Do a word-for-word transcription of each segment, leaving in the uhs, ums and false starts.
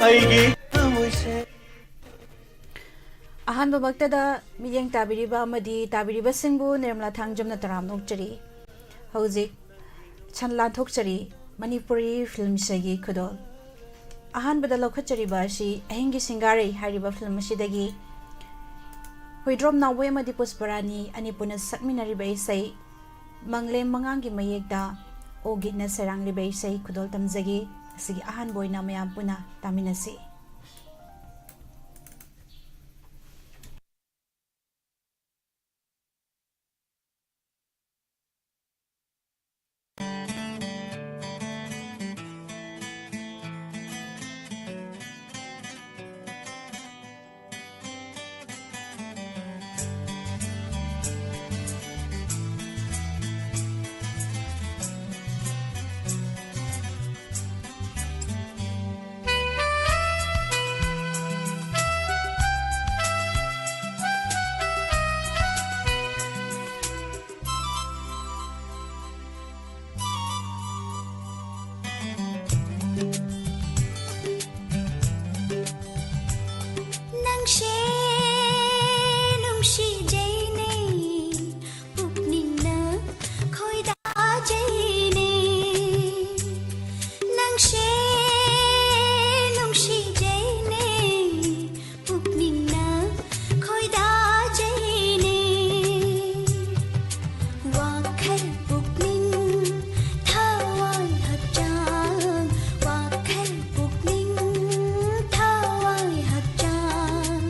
ꯑꯩꯒꯤ ꯊꯃꯣꯏꯁꯦ꯫ ꯑꯍꯥꯟꯕꯃꯛꯇꯗ ꯃꯤꯠꯌꯦꯡ ꯇꯥꯕꯤꯔꯤꯕ ꯑꯃꯗꯤ ꯇꯥꯕꯤꯔꯤꯕꯁꯤꯡꯕꯨ ꯅꯤꯔꯃꯂꯥ ꯊꯥꯡꯖꯝꯅ ꯇꯔꯥꯝꯅ ꯑꯣꯛꯆꯔꯤ꯫ ꯍꯧꯖꯤꯛ ꯁꯟ ꯂꯥꯟꯊꯣꯛꯆꯔꯤ ꯃꯅꯤꯄꯨꯔꯤ ꯐꯤꯂꯝꯁꯤꯒꯤ ꯈꯨꯗꯣꯜ꯫ ꯑꯍꯥꯟꯕꯗ ꯂꯧꯈꯠꯆꯔꯤꯕ ꯑꯁꯤ ꯑꯍꯤꯡꯒꯤ ꯁꯤꯡꯒꯥꯔꯩ ꯍꯥꯏꯔꯤꯕ ꯐꯤꯂꯝ ꯑꯁꯤꯗꯒꯤ ꯍꯨꯏꯗ꯭ꯔꯣꯝ ꯅꯥꯎꯕꯣꯏ ꯑꯃꯗꯤ ꯄꯨꯁꯄꯔꯥꯅꯤ ꯑꯅꯤ ꯄꯨꯟꯅ ꯁꯛꯃꯤꯟꯅꯔꯤꯕ ꯏꯁꯩ ꯃꯪꯂꯦꯝ ꯃꯉꯥꯡꯒꯤ ꯃꯌꯦꯛꯇ ꯑꯣ ꯒꯤꯠꯅ ꯁꯩꯔꯥꯡꯂꯤꯕ ꯏꯁꯩ ꯈꯨꯗꯣꯜ ꯇꯝꯖꯒꯦ꯫ ꯑꯁꯤꯒꯤ ꯑꯍꯥꯟꯕ ꯑꯣꯏꯅ ꯃꯌꯥꯝ ꯄꯨꯟꯅ ꯇꯥꯃꯤꯟꯅꯁꯤ꯫ ꯅꯪꯁꯦ ꯅꯨꯡꯁꯤꯖꯩꯅꯦ, ꯄꯨꯛꯅꯤꯡꯅ ꯈꯣꯏꯗꯥꯖꯩꯅꯦ꯫ ꯅꯪꯁꯦ ꯅꯨꯡꯁꯤꯖꯩꯅꯦ, ꯄꯨꯛꯅꯤꯡꯅ ꯈꯣꯏꯗꯥꯖꯩꯅꯦ꯫ ꯋꯥꯈꯜ ꯄꯨꯛꯅꯤꯡ ꯊꯋꯥꯏ ꯍꯛꯆꯥꯡ, ꯋꯥꯈꯜ ꯄꯨꯛꯅꯤꯡ ꯊꯋꯥꯏ ꯍꯛꯆꯥꯡ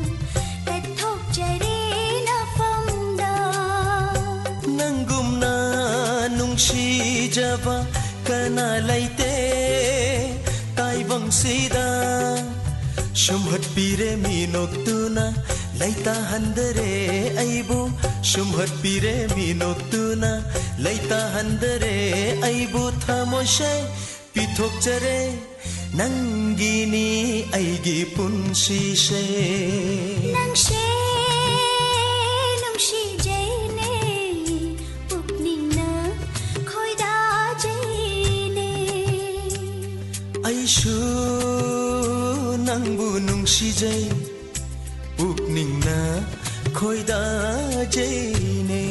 ꯀꯠꯊꯣꯛꯆꯔꯦ ꯅꯐꯝꯗ꯫ ꯅꯪꯒꯨꯝꯅ ꯅꯨꯡꯁꯤꯖꯕ ꯀꯅꯥ ꯂꯩꯇꯦ ꯇꯥꯏꯕꯪꯁꯤꯗ꯫ ꯁꯨꯝꯍꯠꯄꯤꯔꯦ ꯃꯤꯅꯣꯛꯇꯨꯅ ꯂꯩꯇꯥꯍꯟꯗꯔꯦ ꯑꯩꯕꯨ꯫ ꯁꯨꯝꯍꯠꯄꯤꯔꯦ ꯃꯤꯅꯣꯛꯇꯨꯅ ꯂꯩꯇꯥꯍꯟꯗꯔꯦ ꯑꯩꯕꯨ꯫ ꯊꯃꯣꯏꯁꯦ ꯄꯤꯊꯣꯛꯆꯔꯦ ꯅꯪꯒꯤꯅꯤ ꯑꯩꯒꯤ ꯄꯨꯟꯁꯤꯁꯦ꯫ ꯅꯪꯁꯦ ꯅꯨꯡꯁꯤꯖꯩꯅꯦ, ꯄꯨꯛꯅꯤꯡꯅ ꯈꯣꯏꯗꯥꯖꯩꯅꯦ꯫ ꯑꯩꯁꯨ ꯅꯪꯕꯨ ꯅꯨꯡꯁꯤꯖꯩ, ꯄꯨꯛꯅꯤꯡꯅ ꯈꯣꯏꯗꯥꯖꯩꯅꯦ꯫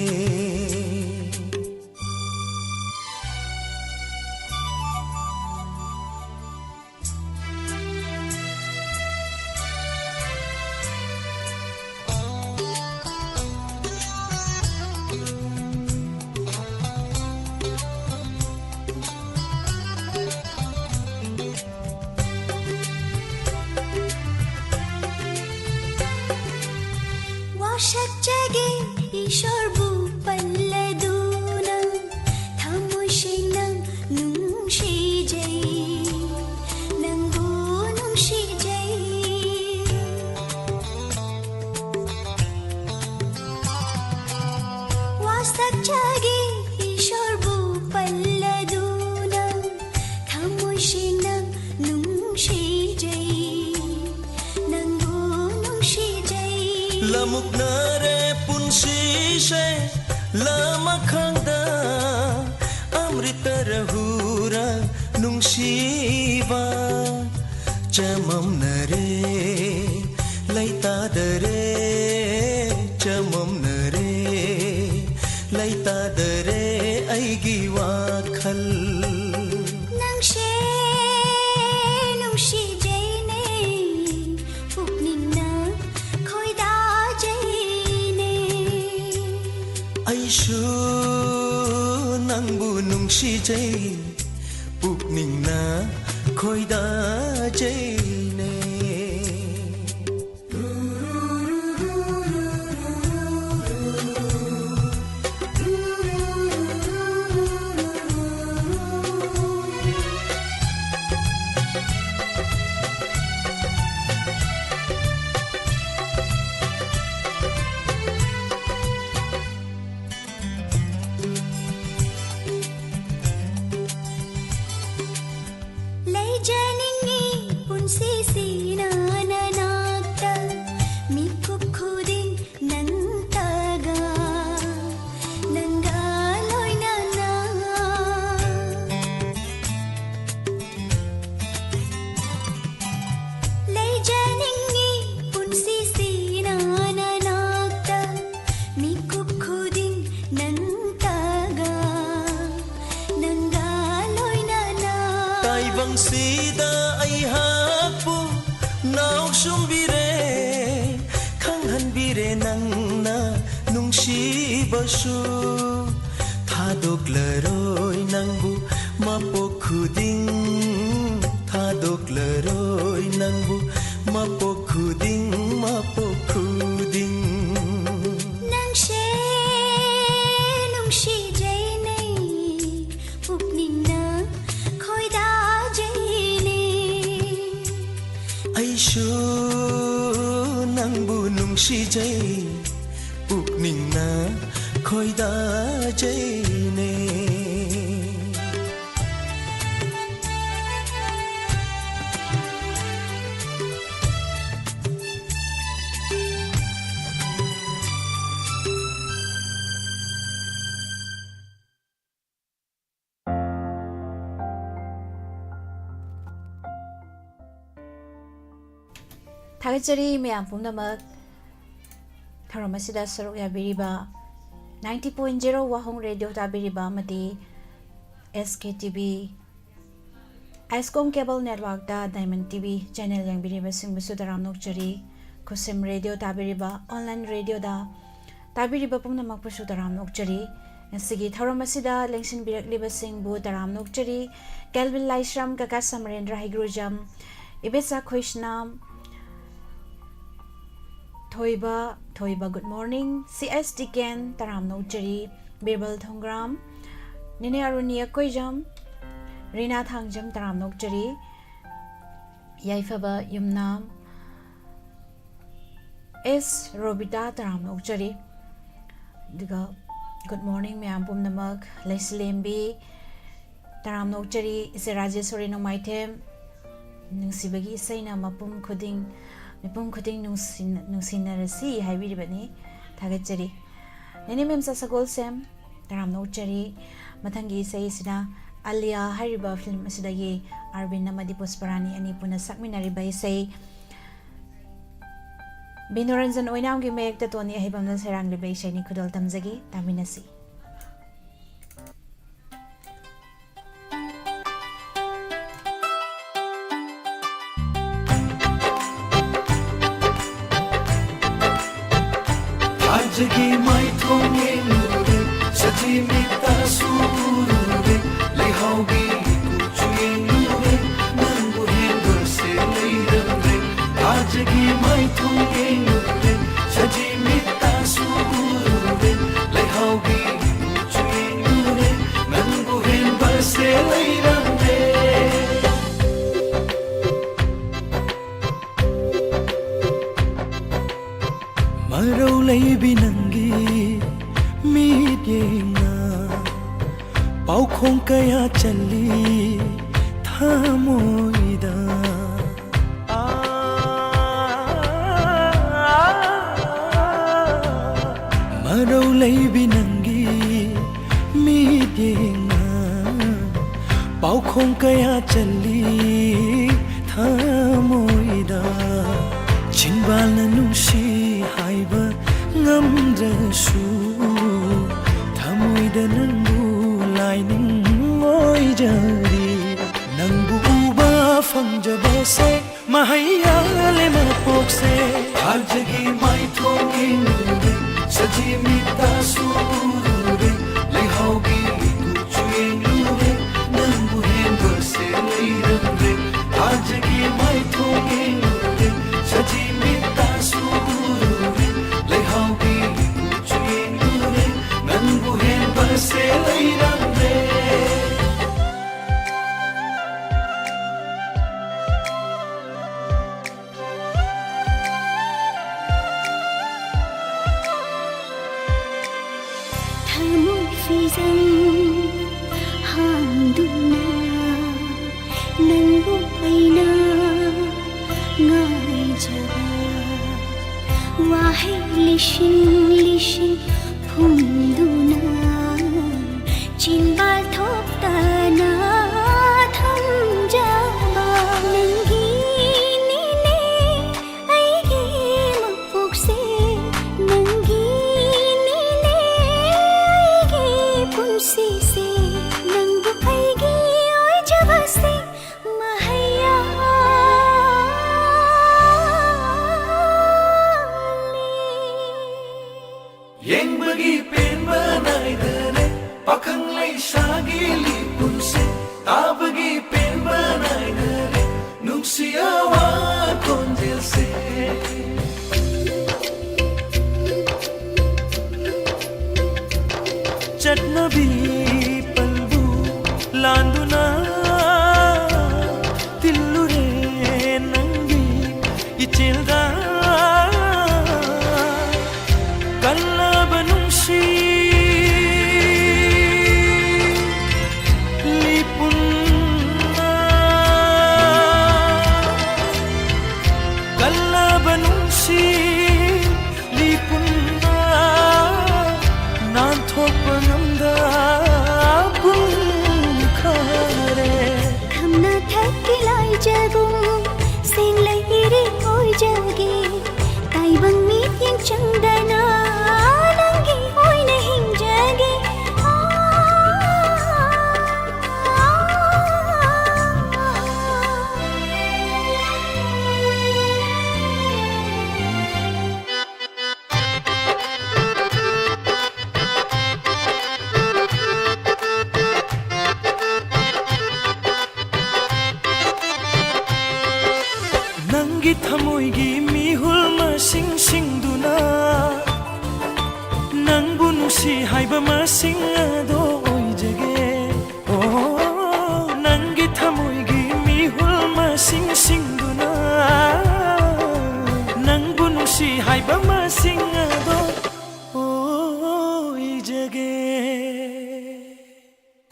ꯋꯥꯁꯛꯆꯒꯦ ꯏꯁꯣꯔꯕꯨ ꯄꯜꯂꯗꯨꯅ, ꯊꯃꯣꯏ ꯁꯦꯡꯅ ꯅꯨꯡꯁꯤꯖꯩ, ꯅꯪꯕꯨ ꯅꯨꯡꯁꯤꯖꯩ꯫ ꯋꯥꯁꯛꯆꯒꯦ ꯏꯁꯣꯔꯕꯨ ꯄꯜꯂꯗꯨꯅ, ꯊꯃꯣꯏ ꯁꯦꯡꯅ ꯅꯨꯡꯁꯤꯖꯩ, ꯅꯪꯕꯨ ꯅꯨꯡꯁꯤꯖꯩ꯫ ꯂꯃꯨꯛꯅꯔꯦ ꯄꯨꯟꯁꯤꯁꯦ ꯂꯃꯈꯥꯡꯗ, ꯑꯃ꯭ꯔꯤꯇ ꯔꯍꯨꯔ ꯅꯨꯡꯁꯤꯕ ꯆꯃꯝꯅꯔꯦ, ꯂꯩꯇꯥꯗꯔꯦ, ꯆꯃꯝꯅꯔꯦ, ꯂꯩꯇꯥꯗꯔꯦ ꯑꯩꯒꯤ ꯋꯥꯈꯜ꯫ ꯅꯪꯁꯦ ꯅꯨꯡꯁꯤꯖꯩꯅꯦ, ꯄꯨꯛꯅꯤꯡꯅ ꯈꯣꯏꯗꯥꯖꯩꯅꯦ꯫ ꯑꯩꯁꯨ ꯅꯪꯕꯨ ꯅꯨꯡꯁꯤꯖꯩ, ꯄꯨꯛꯅꯤꯡꯅ ꯈꯣꯏꯗꯥꯖꯩꯅꯦ꯫ ꯂꯩꯖꯅꯤꯡꯉꯤ ꯄꯨꯟꯁꯤꯁꯤ ꯄꯪꯁꯤꯗ ꯑꯩꯍꯥꯛꯄꯨ ꯅꯥꯎꯁꯨꯝꯕꯤꯔꯦ, ꯈꯪꯍꯟꯕꯤꯔꯦ ꯅꯪꯅ ꯅꯨꯡꯁꯤꯕꯁꯨ꯫ ꯊꯥꯗꯣꯛꯂꯔꯣꯏ ꯅꯪꯕꯨ ꯃꯄꯣꯛ ꯈꯨꯗꯤꯡ, ꯊꯥꯗꯣꯛꯂꯔꯣꯏ ꯅꯪꯕꯨ ꯃꯄꯣꯛ ꯈꯨꯗꯤꯡ, ꯃꯄꯣꯛ ꯈꯨꯗꯤꯡ꯫ ꯅꯪꯁꯦ ꯅꯨꯡꯁꯤꯖꯩꯅꯦ, ꯄꯨꯛꯅꯤꯡꯅ ꯈꯣꯏꯗꯥꯖꯩꯅꯦ꯫ ꯑꯩꯁꯨ ꯅꯪꯕꯨ ꯅꯨꯡꯁꯤꯖꯩ, ꯄꯨꯛꯅꯤꯡꯅ ꯈꯣꯏꯗꯥꯖꯩꯅꯦ꯫ ꯊꯥꯒꯠꯆꯔꯤ ꯃꯌꯥꯝ ꯄꯨꯝꯅꯃꯛ ꯊꯧꯔꯝ ꯑꯁꯤꯗ ꯁꯔꯨꯛ ꯌꯥꯕꯤꯔꯤꯕ ninety point zero ꯋꯥꯍꯣꯡ ꯔꯦꯗꯤꯑꯣ ꯇꯥꯕꯤꯔꯤꯕ ꯑꯃꯗꯤ S K T V, Iscom cable ꯅꯦꯠꯋꯥꯔꯛꯇ Diamond T V channel ꯌꯦꯡꯕꯤꯔꯤꯕꯁꯤꯡꯕꯨꯁꯨ ꯇꯔꯥꯝꯅ ꯑꯣꯛꯆꯔꯤ꯫ ꯈꯨꯁꯤꯝ ꯔꯦꯗꯤꯑꯣ ꯇꯥꯕꯤꯔꯤꯕ online ꯔꯦꯗꯤꯑꯣꯗ ꯇꯥꯕꯤꯔꯤꯕ ꯄꯨꯝꯅꯃꯛꯄꯨꯁꯨ ꯇꯔꯥꯝꯅ ꯑꯣꯛꯆꯔꯤ꯫ ꯉꯁꯤꯒꯤ ꯊꯧꯔꯝ ꯑꯁꯤꯗ ꯂꯦꯡꯁꯤꯟꯕꯤꯔꯛꯂꯤꯕꯁꯤꯡꯕꯨ ꯇꯔꯥꯝꯅ ꯑꯣꯛꯆꯔꯤ꯫ ꯀꯦꯜꯚꯤꯟ ꯂꯥꯏꯁ꯭ꯔꯝ, ꯀꯀꯥ ꯁꯃꯔꯦꯟꯗ꯭ꯔ ꯍꯩꯒ꯭ꯔꯨꯖꯝ, ꯏꯕꯦꯆꯥ ꯈꯣꯏꯁꯅꯥꯝ, ꯊꯣꯏꯕ, ꯊꯣꯏꯕ good morning, C S ꯗꯤꯀꯦꯟ ꯇꯔꯥꯝꯅ ꯑꯣꯛꯆꯔꯤ꯫ ꯕꯤꯔꯕꯜ ꯊꯣꯡꯒ꯭ꯔꯥꯝ, ꯅꯤꯅꯦ ꯑꯔꯨꯅꯤ ꯑꯀꯣꯏꯖꯝ, ꯔꯤꯅꯥ ꯊꯥꯡꯖꯝ ꯇꯔꯥꯝꯅ ꯑꯣꯛꯆꯔꯤ꯫ ꯌꯥꯏꯐꯕ ꯌꯨꯝꯅꯥꯝ, S ꯔꯣꯕꯤꯇꯥ ꯇꯔꯥꯝꯅ ꯑꯣꯛꯆꯔꯤ꯫ ꯑꯗꯨꯒ good morning ꯃꯌꯥꯝ ꯄꯨꯝꯅꯃꯛ, ꯂꯩꯁꯤꯂꯦꯝꯕꯤ ꯇꯔꯥꯝꯅ ꯑꯣꯛꯆꯔꯤ, ꯏꯆꯦ ꯔꯥꯖꯦꯁꯣꯔꯤ ꯅꯣꯡꯃꯥꯏꯊꯦꯝ, ꯅꯨꯡꯁꯤꯕꯒꯤ ꯏꯁꯩꯅ ꯃꯄꯨꯝ ꯈꯨꯗꯤꯡ, ꯃꯤꯄꯨꯝ ꯈꯨꯗꯤꯡ ꯅꯨꯡꯁꯤꯅ-, ꯅꯨꯡꯁꯤꯅꯔꯁꯤ ꯍꯥꯏꯕꯤꯔꯤꯕꯅꯤ꯫ ꯊꯥꯒꯠꯆꯔꯤ꯫ ꯅꯦꯅꯦ ꯃꯦꯝꯆꯥ ꯁꯒꯣꯜꯁꯦꯝ ꯇꯔꯥꯝꯅ ꯑꯣꯛꯆꯔꯤ꯫ ꯃꯊꯪꯒꯤ ꯏꯁꯩ ꯑꯁꯤꯅ ꯑꯂꯤꯌꯥ ꯍꯥꯏꯔꯤꯕ film ꯑꯁꯤꯗꯒꯤ ꯑꯔꯕꯤꯟ ꯑꯃꯗꯤ ꯄꯨꯁꯄꯔꯥꯅꯤ ꯑꯅꯤ ꯄꯨꯟꯅ ꯁꯛꯃꯤꯟꯅꯔꯤꯕ ꯏꯁꯩ ꯕꯤꯅꯨꯔꯟꯖꯟ ꯑꯣꯏꯅꯥꯝꯒꯤ ꯃꯌꯦꯛꯇ ꯇꯣꯅꯤ ꯑꯍꯩꯕꯝꯅ ꯁꯩꯔꯥꯡꯂꯤꯕ ꯏꯁꯩꯅꯤ꯫ ꯈꯨꯗꯣꯜ ꯇꯝꯖꯒꯦ, ꯇꯥꯃꯤꯟꯅꯁꯤ꯫ ꯆꯒꯤ ꯃꯥꯏꯊꯣꯡ ꯌꯦꯡꯂꯨꯔꯦ, ꯁꯖꯤ ꯃꯤꯠꯇꯁꯨ ꯎꯔꯨꯔꯦ, ꯂꯩꯍꯥꯎꯒꯤ ꯀꯨꯆꯨ ꯌꯦꯡꯂꯨꯔꯦ, ꯅꯪꯕꯨ ꯍꯦꯟꯕꯁꯦ ꯂꯩꯔꯝꯗ꯭ꯔꯦ꯫ ꯊꯥꯖꯒꯤ ꯃꯥꯏꯊꯣꯡ ꯌꯦꯡꯂꯨꯔꯦ, ꯁꯖꯤ ꯃꯤꯠꯇꯁꯨ ꯎꯔꯨꯔꯦ, ꯂꯩꯍꯥꯎꯒꯤ ꯀꯨꯆꯨ ꯌꯦꯡꯂꯨꯔꯦ, ꯅꯪꯕꯨ ꯍꯦꯟꯕꯁꯦ ꯂꯩꯔꯝꯗ꯭ꯔꯦ꯫ ꯃꯔꯧ ꯂꯩꯕꯤ ꯅꯪꯒꯤ ꯃꯤꯠꯌꯦꯡꯅ ꯄꯥꯎꯈꯣꯡ ꯀꯌꯥ ꯆꯜꯂꯤ ꯊꯃꯣꯏꯗ꯫ ꯃꯔꯧ ꯂꯩꯕꯤ ꯅꯪꯒꯤ ꯃꯤꯠꯌꯦꯡꯅ ꯄꯥꯎꯈꯣꯡ ꯀꯌꯥ ꯆꯜꯂꯤ ꯊꯃꯣꯏꯗ꯫ ꯆꯤꯟꯕꯥꯜꯅ ꯅꯨꯡꯁꯤ ꯍꯥꯏꯕ ꯉꯝꯗ꯭ꯔꯁꯨ, ꯊꯃꯣꯏꯗ ꯅꯪꯕꯨ ꯂꯥꯏꯅꯤꯡ ꯑꯣꯏꯖꯔꯤ꯫ ꯅꯪꯕꯨ ꯎꯕ ꯐꯪꯖꯕꯁꯦ ꯃꯍꯩ ꯌꯥꯜꯂꯦ ꯃꯄꯣꯛꯁꯦ꯫ ꯊꯥꯖꯒꯤ ꯃꯥꯏꯊꯣꯡ ꯌꯦꯡꯂꯨꯔꯦ, ꯁꯖꯤ ꯃꯤꯠꯇꯁꯨ ꯎꯔꯨꯔꯦ, ꯂꯩꯍꯥꯎꯒꯤ ꯀꯨꯆꯨ ꯌꯦꯡꯂꯨꯔꯦ, ꯅꯪꯕꯨ ꯍꯦꯟꯕꯁꯦ ꯂꯩꯔꯝꯗ꯭ꯔꯦ꯫ ꯊꯥꯖꯒꯤ ꯃꯥꯏꯊꯣꯡ ꯌꯦꯡꯂꯨꯔꯦ, ꯁꯖꯤ ꯃꯤꯠꯇꯁꯨ ꯎꯔꯨꯔꯦ, ꯂꯩꯍꯥꯎꯒꯤ ꯀꯨꯆꯨ ꯌꯦꯡꯂꯨꯔꯦ, ꯅꯪꯕꯨ ꯍꯦꯟꯕꯁꯦ ꯂꯩꯔꯝꯗ꯭ꯔꯦ꯫ ꯊꯃꯣꯏ ꯐꯤꯖꯪ ꯍꯥꯡꯗꯨꯅ ꯅꯪꯕꯨ ꯑꯩꯅ ꯉꯥꯏꯖꯕ꯫ ꯋꯥꯍꯩ ꯂꯤꯁꯤꯡ ꯂꯤꯁꯤꯡ ꯐꯨꯝꯗꯨꯅ ꯆꯤꯟꯕꯥꯜ ꯊꯣꯛꯇꯅ ꯊꯝꯖꯕ꯫ ꯅꯪꯒꯤꯅꯤꯅꯦ ꯑꯩꯒꯤ ꯃꯄꯣꯛꯁꯦ, ꯅꯪꯒꯤꯅꯤꯅꯦ ꯑꯩꯒꯤ ꯄꯨꯟꯁꯤꯁꯦ꯫ ꯅꯪꯕꯨ ꯑꯩꯒꯤ ꯑꯣꯏꯖꯕꯁꯦ ꯃꯍꯩ ꯌꯥꯜꯂꯦ꯫ ꯊꯃꯣꯏꯒꯤ ꯃꯤꯍꯨꯜ ꯃꯁꯤꯡ ꯁꯤꯡꯗꯨꯅ ꯅꯪꯕꯨ ꯅꯨꯡꯁꯤ ꯍꯥꯏꯕ ꯃꯁꯤꯡ ꯑꯗꯣ ꯑꯣꯏꯖꯒꯦ꯫ ꯑꯣ, ꯅꯪꯒꯤ ꯊꯃꯣꯏꯒꯤ ꯃꯤꯍꯨꯜ ꯃꯁꯤꯡ ꯁꯤꯡꯗꯨꯅ ꯅꯪꯕꯨ ꯅꯨꯡꯁꯤ ꯍꯥꯏꯕ ꯃꯁꯤꯡ ꯑꯗꯣ ꯑꯣꯏꯖꯒꯦ꯫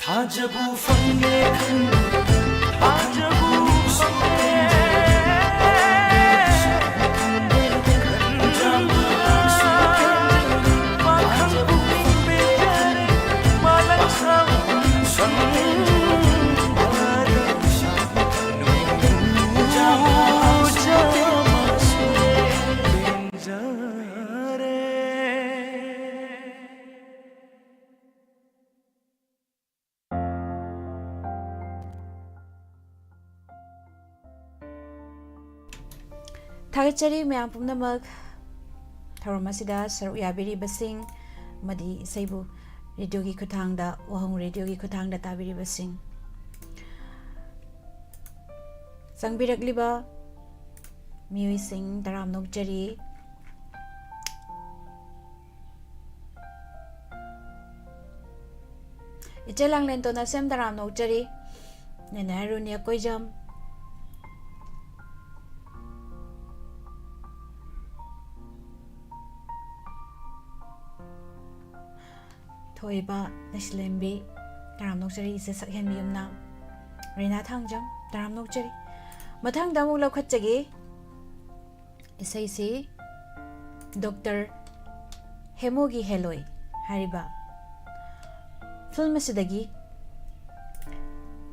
ꯊꯥꯖꯕ ꯐꯪꯂꯦ ꯈꯪꯂꯦ, ꯊꯥꯖꯕ ꯐꯪꯂꯦ꯫ ꯊꯥꯒꯠꯆꯔꯤ ꯃꯌꯥꯝ ꯄꯨꯝꯅꯃꯛ, ꯊꯧꯔꯝ ꯑꯁꯤꯗ ꯁꯔꯨꯛ ꯌꯥꯕꯤꯔꯤꯕꯁꯤꯡ ꯑꯃꯗꯤ ꯏꯁꯩꯕꯨ ꯔꯦꯗꯤꯑꯣꯒꯤ ꯈꯨꯠꯊꯥꯡꯗ, ꯋꯥꯍꯣꯡ ꯔꯦꯗꯤꯑꯣꯒꯤ ꯈꯨꯠꯊꯥꯡꯗ ꯇꯥꯕꯤꯔꯤꯕꯁꯤꯡ꯫ ꯆꯪꯕꯤꯔꯛꯂꯤꯕ ꯃꯤꯑꯣꯏꯁꯤꯡ ꯇꯔꯥꯝꯅ ꯑꯣꯛꯆꯔꯤ꯫ ꯏꯆꯦ ꯂꯥꯡꯂꯦꯟ ꯇꯣꯅꯥꯁꯦꯝ ꯇꯔꯥꯝꯅ ꯑꯣꯛꯆꯔꯤ꯫ ꯅꯦꯅꯦ ꯔꯨꯅꯤ ꯑꯀꯣꯏꯖꯝ꯫ ꯊꯣꯏꯕ ꯅꯩꯁꯤꯂꯦꯝꯕꯤ ꯇꯔꯥꯝꯅ ꯑꯣꯛꯆꯔꯤ꯫ ꯏꯆꯦ ꯁꯛꯍꯦꯟꯕꯤ ꯌꯨꯝꯅꯥꯝ, ꯔꯤꯅꯥ ꯊꯥꯡꯖꯝ ꯇꯔꯥꯝꯅ ꯑꯣꯛꯆꯔꯤ꯫ ꯃꯊꯪꯗ ꯑꯃꯨꯛ ꯂꯧꯈꯠꯆꯒꯦ꯫ ꯏꯁꯩꯁꯤ ꯗꯣꯛꯇꯔ ꯍꯦꯃꯣꯒꯤ ꯍꯦꯂꯣꯏ ꯍꯥꯏꯔꯤꯕ ꯐꯤꯜꯝ ꯑꯁꯤꯗꯒꯤ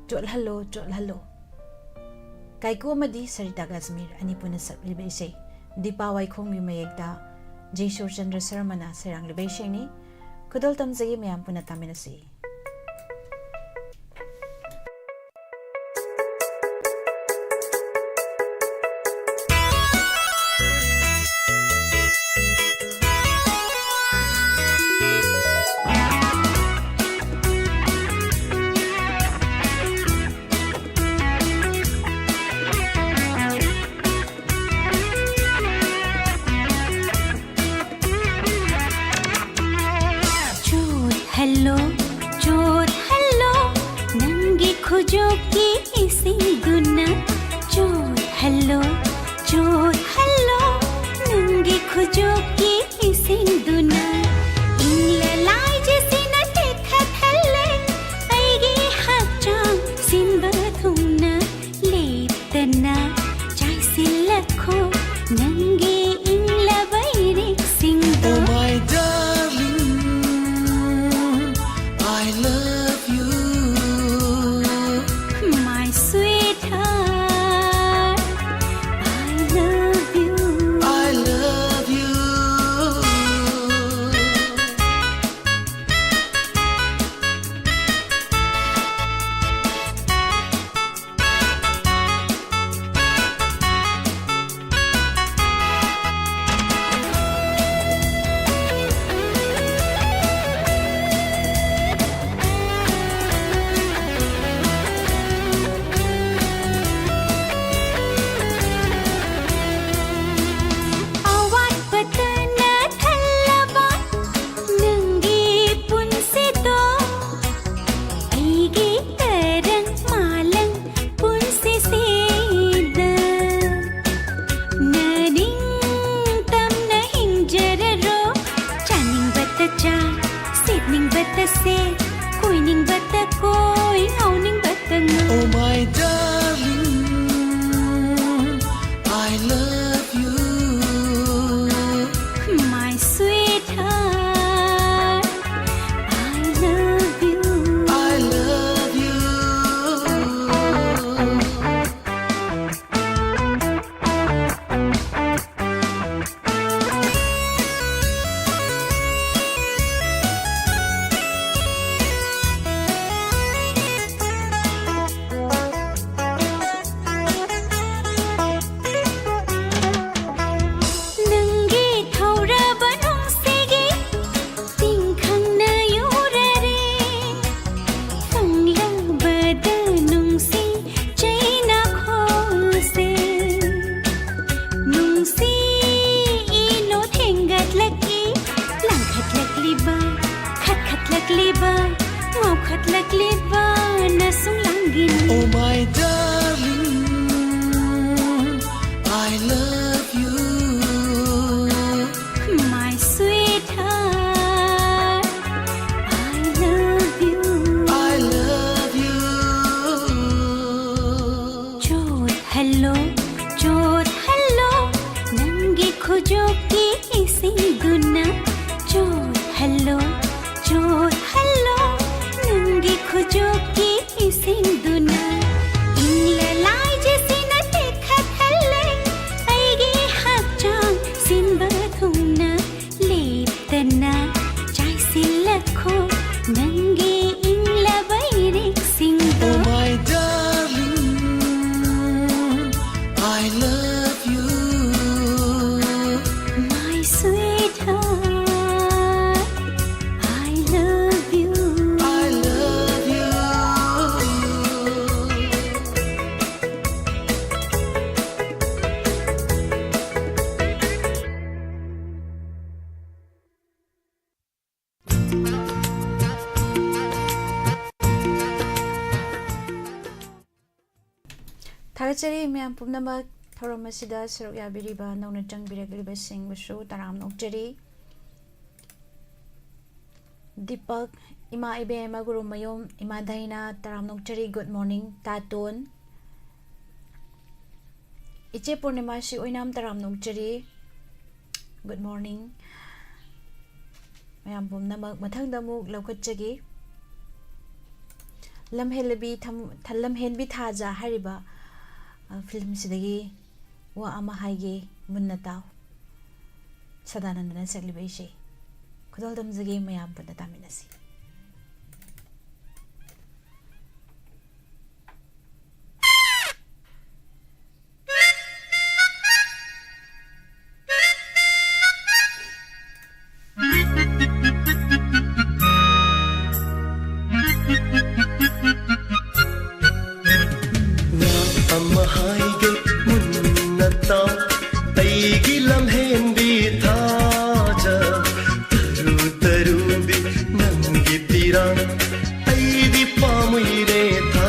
ꯆꯣꯠꯍꯜꯂꯣ, ꯆꯣꯠꯍꯜꯂꯣ꯫ ꯀꯥꯏꯀꯨ ꯑꯃꯗꯤ ꯁꯔꯤꯇꯥ ꯀꯥꯁꯃꯤꯔ ꯑꯅꯤ ꯄꯨꯟꯅ ꯁꯛꯂꯤꯕ ꯏꯁꯩ, ꯗꯤꯄꯥ ꯋꯥꯏꯈꯣꯝꯒꯤ ꯃꯌꯦꯛꯇ ꯖꯤ ꯁꯨꯔꯆꯟꯗ꯭ꯔ ꯁꯔꯃꯅ ꯁꯩꯔꯥꯡꯂꯤꯕ ꯏꯁꯩꯅꯤ꯫ ꯈꯨꯗꯣꯜ ꯇꯝꯖꯒꯦ, ꯃꯌꯥꯝ ꯄꯨꯟꯅ ꯇꯥꯃꯤꯟꯅꯁꯤ꯫ ꯈꯨꯖꯣꯞꯀꯤ ꯏꯁꯤꯡꯗꯨꯅ ꯆꯣꯠꯍꯜꯂꯣ, ꯆꯣꯠꯍꯜꯂꯣ꯫ ꯅꯪꯒꯤ ꯈꯨꯖꯣꯞꯀꯤ ꯏꯁꯤꯡꯗꯨꯅ ꯏꯪꯂ ꯂꯥꯏꯖꯁꯤꯅ ꯇꯦꯛꯈꯠꯍꯜꯂꯦ꯫ ꯑꯩꯒꯤ ꯍꯛꯆꯥꯡ ꯁꯤꯟꯕ ꯊꯨꯡꯅ ꯂꯦꯞꯇꯅ ꯆꯥꯏꯁꯤꯜꯂꯛꯈꯣ ꯅꯪꯒꯤ ꯏꯪꯂꯕ ꯏꯔꯤꯛꯁꯤꯡꯗꯣ꯫ Oh, my darling, I love you. My sweetheart, I love you. I love you. ꯑꯋꯥꯠꯄꯇꯅ ꯊꯜꯂꯕ ꯅꯪꯒꯤ ꯄꯨꯟꯁꯤꯗꯣ ꯑꯩꯒꯤ ꯇꯔꯪ ꯃꯥꯂꯪ ꯄꯨꯟꯁꯤꯁꯤꯗ ꯅꯅꯤꯡꯇꯝꯅ ꯍꯤꯡꯖꯔꯔꯣ꯫ ꯆꯥꯅꯤꯡꯕꯇ ꯆꯥ, ꯁꯦꯠꯅꯤꯡꯕꯇ ꯁꯦꯠ, ꯀꯣꯏꯅꯤꯡꯕꯇ ꯀꯣꯏ, ꯉꯥꯎꯅꯤꯡꯕꯇ ꯉꯥꯎ꯫ Oh, my darling, I love you. My sweetheart, I love you. I love you. ꯅꯪꯒꯤ ꯊꯧꯔꯕ ꯅꯨꯡꯁꯤꯒꯤ ꯇꯤꯡꯈꯪꯅ ꯌꯨꯔꯔꯦ꯫ ꯐꯪꯂꯕꯗ ꯅꯨꯡꯁꯤ ꯆꯩꯅꯥꯈꯣꯜꯁꯦ꯫ ꯅꯨꯡꯁꯤ ꯏꯅꯣꯠ ꯍꯦꯟꯒꯠꯂꯛꯏ꯫ ꯂꯥꯡꯈꯠꯂꯛꯂꯤꯕ, ꯈꯠꯈꯠꯂꯛꯂꯤꯕ, ꯉꯥꯎꯈꯠꯂꯛꯂꯤꯕ ꯅꯁꯨꯡ ꯂꯥꯡ Oh my darling, I love you. My sweetheart, I love you. I love you. ꯆꯣꯠꯍꯜꯂꯣ, ꯆꯣꯠꯍꯜꯂꯣ, ꯅꯪꯒꯤ ꯈꯨꯖꯣꯞꯀꯤ ꯏꯁꯤꯡꯗꯨꯅ꯫ ꯆꯣꯠꯍꯜꯂꯣ, ꯆꯣꯠꯍꯜꯂꯣ, ꯅꯪꯒꯤ ꯈꯨꯖꯣꯞꯀꯤ ꯏꯁꯤꯡꯗꯨꯅ꯫ ꯏꯪꯂ ꯂꯥꯏꯖꯁꯤꯅ ꯇꯦꯛꯈꯠꯍꯜꯂꯦ ꯑꯩꯒꯤ ꯍꯛꯆꯥꯡ ꯁꯤꯟꯕ ꯊꯨꯡꯅ꯫ ꯂꯦꯞꯇꯅ ꯆꯥꯏꯁꯤꯜꯂꯛꯈꯣ ꯅꯪꯒꯤ ꯏꯪꯂꯕ ꯏꯔꯤꯛꯁꯤꯡꯗꯣ꯫ Oh my darling, I love you. My sweetheart, I love you. I love you. ꯊꯥꯒꯠꯆꯔꯤ ꯃꯌꯥꯝ ꯄꯨꯝꯅꯃꯛ, ꯊꯧꯔꯝ ꯑꯁꯤꯗ ꯁꯔꯨꯛ ꯌꯥꯕꯤꯔꯤꯕ, ꯅꯧꯅ ꯆꯪꯕꯤꯔꯛꯂꯤꯕꯁꯤꯡꯕꯨꯁꯨ ꯇꯔꯥꯝꯅ ꯑꯣꯛꯆꯔꯤ꯫ ꯗꯤꯄꯛ, ꯏꯃꯥ ꯏꯕꯦꯝꯃ ꯒꯨꯔꯨꯃꯌꯨꯝ, ꯏꯃꯥ ꯗꯥꯏꯅꯥ, ꯇꯔꯥꯝꯅ ꯑꯣꯛꯆꯔꯤ꯫ Good morning꯫ ꯇꯥꯇꯣꯟ, ꯏꯆꯦ ꯄꯨꯔꯅꯤꯃꯥꯁꯤ ꯑꯣꯏꯅꯥꯝ, ꯇꯔꯥꯝꯅ ꯑꯣꯛꯆꯔꯤ꯫ Good morning꯫ ꯃꯌꯥꯝ ꯄꯨꯝꯅꯃꯛ ꯃꯊꯪꯗ ꯑꯃꯨꯛ ꯂꯧꯈꯠꯆꯒꯦ꯫ ꯂꯝꯍꯦꯜꯂꯕꯤ ꯊꯝ-, ꯊ-, ꯂꯝꯍꯦꯟꯕꯤ ꯊꯥꯖ ꯍꯥꯏꯔꯤꯕ, ꯑ, ꯐꯤꯂꯝꯁꯤꯗꯒꯤ ꯋꯥ ꯑꯃ ꯍꯥꯏꯒꯦ, ꯃꯨꯟꯅ ꯇꯥꯎ꯫ ꯁꯗꯥꯅꯟꯗꯅ ꯁꯛꯂꯤꯕ ꯏꯁꯩ ꯈꯨꯗꯣꯜ ꯇꯝꯖꯒꯦ, ꯃꯌꯥꯝ ꯄꯨꯟꯅ ꯇꯥꯃꯤꯟꯅꯁꯤ꯫ ꯋꯥ ꯑꯃ ꯍꯥꯏꯒꯦ ꯃꯨꯟꯅ ꯇꯥꯎ, ꯑꯩꯒꯤ ꯂꯝꯍꯦꯟꯕꯤ ꯊꯥꯖ, ꯇꯔꯨ ꯇꯔꯨꯕꯤ ꯅꯪꯒꯤ ꯄꯤꯔꯥꯡ, ꯑꯩꯗꯤ ꯄꯥꯝꯃꯨꯏꯔꯦ ꯊꯥ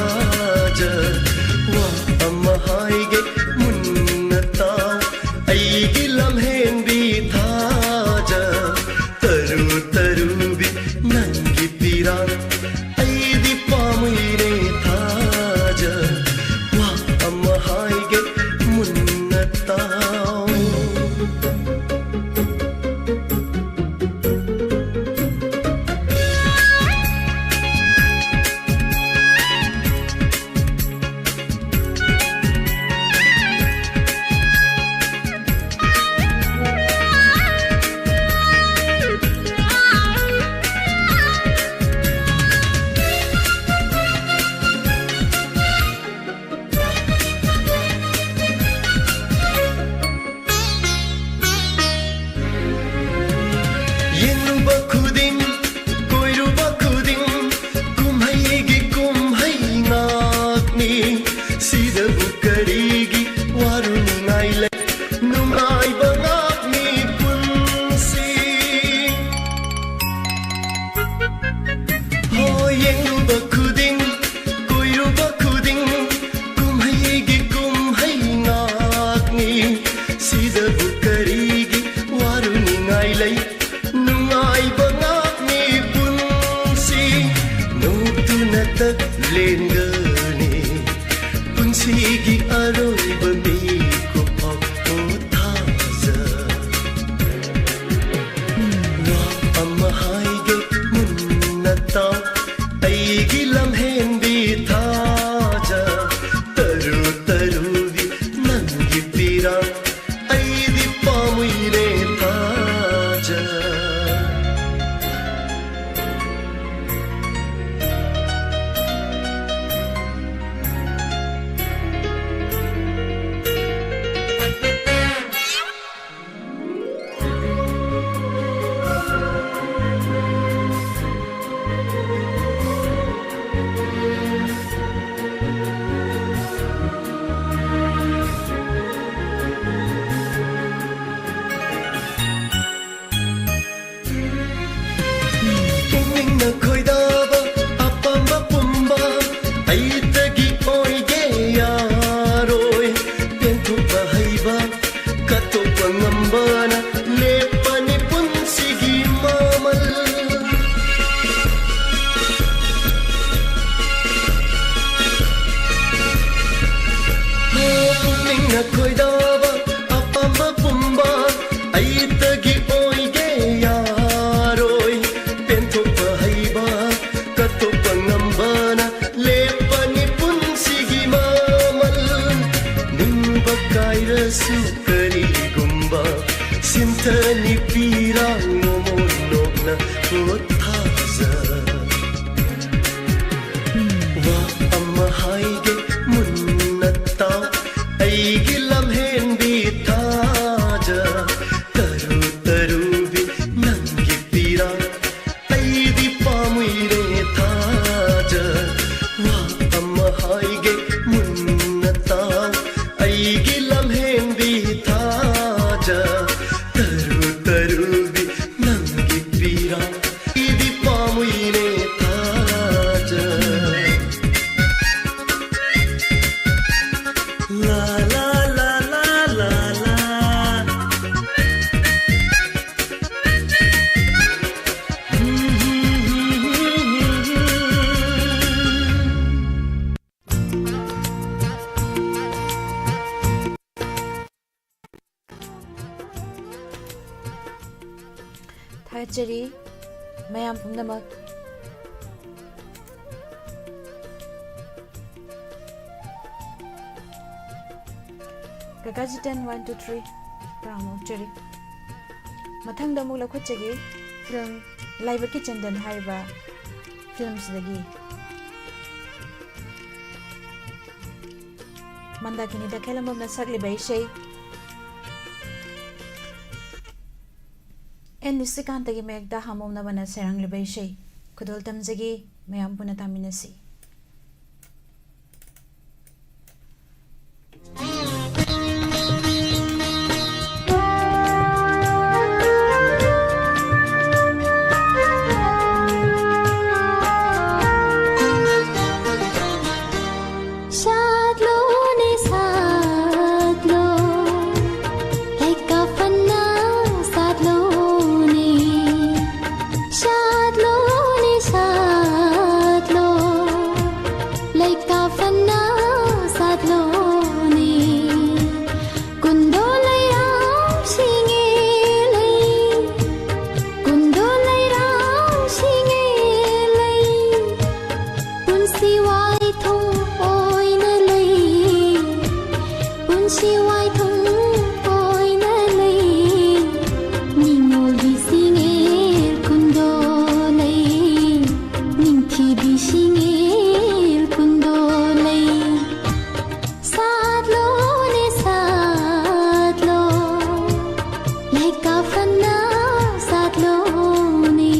ꯁꯤꯒꯤ ꯑꯔꯣꯏꯕ ꯃꯤꯀꯨꯞ ꯐꯥꯎ ꯊꯥꯖ꯫ ꯋꯥ ꯑꯃ ꯍꯥꯏꯒꯦ ꯃꯨꯟꯅ ꯇꯥꯎ, ꯑꯩꯒꯤ ꯂꯝꯍꯦꯟꯕꯤ ꯊꯥꯖ꯫ ꯇꯔꯨ ꯇꯔꯨꯕꯤ ꯅꯪꯒꯤ ꯄꯤꯔꯥꯡ ꯑꯩꯗꯤ ꯄꯥꯝꯃꯨꯏꯔꯦ ꯊꯥꯖ꯫ ꯄꯨꯛꯅꯤꯡꯅ ꯈꯣꯏꯗꯥꯕ ꯑꯄꯥꯝꯕ ꯄꯨꯝꯕ ꯑꯩꯇꯒꯤ ꯑꯣꯏꯒꯦ ꯌꯥꯔꯣꯏ꯫ ꯄꯦꯟꯊꯣꯛꯄ ꯍꯩꯕ, ꯀꯠꯊꯣꯛꯄ ꯉꯝꯕꯅ ꯂꯦꯞꯄꯅꯤ ꯄꯨꯟꯁꯤꯒꯤ ꯃꯃꯜ꯫ ꯄꯨꯛꯅꯤꯡꯅ ꯈꯣꯏꯗꯥꯕ ꯑꯄꯥꯝꯕ ꯄꯨꯝꯕ ꯑꯩꯇꯒꯤ ꯑꯣꯏꯒꯦ ꯌꯥꯔꯣꯏ꯫ ꯄꯦꯟꯊꯣꯛꯄ ꯍꯩꯕ, ꯀꯠꯊꯣꯛꯄ ꯉꯝꯕꯅ ꯂꯦꯞꯄꯅꯤ ꯄꯨꯟꯁꯤꯒꯤ ꯃꯃꯜ꯫ ꯅꯤꯡꯕ ꯀꯥꯏꯔꯁꯨ ꯀꯔꯤꯒꯨꯝꯕ ꯁꯤꯟꯊꯅꯤ ꯄꯤꯔꯥꯡ ꯃꯣꯃꯣꯟ ꯅꯣꯛꯅ ꯄꯣꯊꯥꯖ꯫ ꯋꯥ ꯑꯃ ꯍꯥꯏꯒꯦ ꯃꯨꯟꯅ ꯇꯥꯎ, ꯑꯩꯒꯤ ꯂꯝꯍꯦꯟꯕꯤ ꯊꯥꯖ꯫ ꯇꯔꯨ ꯇꯔꯨꯕꯤ ꯅꯪꯒꯤ ꯄꯤꯔꯥꯡ ꯑꯩꯗꯤ ꯄꯥꯝꯃꯨꯏꯔꯦ ꯊꯥꯖ꯫ ꯋꯥ ꯑꯃ ꯍꯥꯏꯒꯦ ꯃꯨꯟꯅ ꯇꯥꯎ, ꯑꯩꯒꯤ ꯂꯝꯍꯦꯟꯕꯤ ꯊꯥꯖ꯫ ꯇꯔꯨ ꯇꯔꯨꯕꯤ ꯅꯪꯒꯤ ꯄꯤꯔꯥꯡ ꯑꯩꯗꯤ ꯄꯥꯝꯃꯨꯏꯔꯦ ꯊꯥꯒꯠꯆꯔꯤ ꯃꯌꯥꯝ ꯄꯨꯝꯅꯃꯛ꯫ ꯀꯀꯥ ꯖꯤꯇꯟ, one, two, three, ꯇꯔꯥꯃꯨꯛ ꯆꯔꯤ꯫ ꯃꯊꯪꯗ ꯑꯃꯨꯛ ꯂꯧꯈꯠꯆꯒꯦ ꯐꯤꯂꯝ ꯂꯥꯏꯕꯛꯀꯤ ꯆꯟꯗꯟ ꯍꯥꯏꯔꯤꯕ ꯐꯤꯂꯝꯁꯤꯗꯒꯤ꯫ ꯃꯟꯗꯥꯀꯤꯅꯤ ꯇꯈꯦꯜꯂꯝꯕꯝꯅ ꯁꯛꯂꯤꯕ ꯏꯁꯩ, ꯑꯦꯟ ꯅꯤꯁꯤꯀꯥꯟꯇꯒꯤ ꯃꯌꯦꯛꯇ ꯍꯥꯃꯣꯝꯅꯕꯅ ꯁꯩꯔꯥꯡꯂꯤꯕ ꯏꯁꯩ ꯈꯨꯗꯣꯜ ꯇꯝꯖꯒꯦ, ꯃꯌꯥꯝ ꯄꯨꯟꯅ ꯇꯥꯃꯤꯟꯅꯁꯤ꯫ ꯁꯥꯠꯂꯣꯅꯦ, ꯁꯥꯠꯂꯣ, ꯂꯩꯀꯥ ꯐꯅ ꯁꯥꯠꯂꯣꯅꯦ꯫ ꯁꯥꯠꯂꯣꯅꯦ, ꯁꯥꯠꯂꯣ, ꯂꯩꯀꯥ ꯐꯅ ꯁꯥꯠꯂꯣꯅꯦ꯫ ꯀꯨꯟꯗꯣ ꯂꯩꯔꯥꯡ ꯁꯤꯡꯉꯦ ꯂꯩ, ꯀꯨꯟꯗꯣ ꯂꯩꯔꯥꯡ ꯁꯤꯡꯉꯦ ꯂꯩ꯫ ꯄꯨꯟꯁꯤ ꯋꯥꯏꯊꯨꯡ ꯑꯣꯏꯅ ꯂꯩ, ꯄꯨꯟꯁꯤ ꯋꯥꯏꯊꯨꯡ ꯑꯣꯏꯅ ꯂꯩ꯫ ꯅꯤꯡꯉꯣꯜꯒꯤ ꯁꯤꯡꯉꯦꯜ ꯀꯨꯟꯗꯣ ꯂꯩ, ꯅꯤꯡꯊꯤꯕꯤ ꯁꯤꯡꯉꯦꯜ ꯀꯨꯟꯗꯣ ꯂꯩ꯫ ꯁꯥꯠꯂꯣꯅꯦ, ꯁꯥꯠꯂꯣ, ꯂꯩꯀꯥ ꯐꯅ ꯁꯥꯠꯂꯣꯅꯦ꯫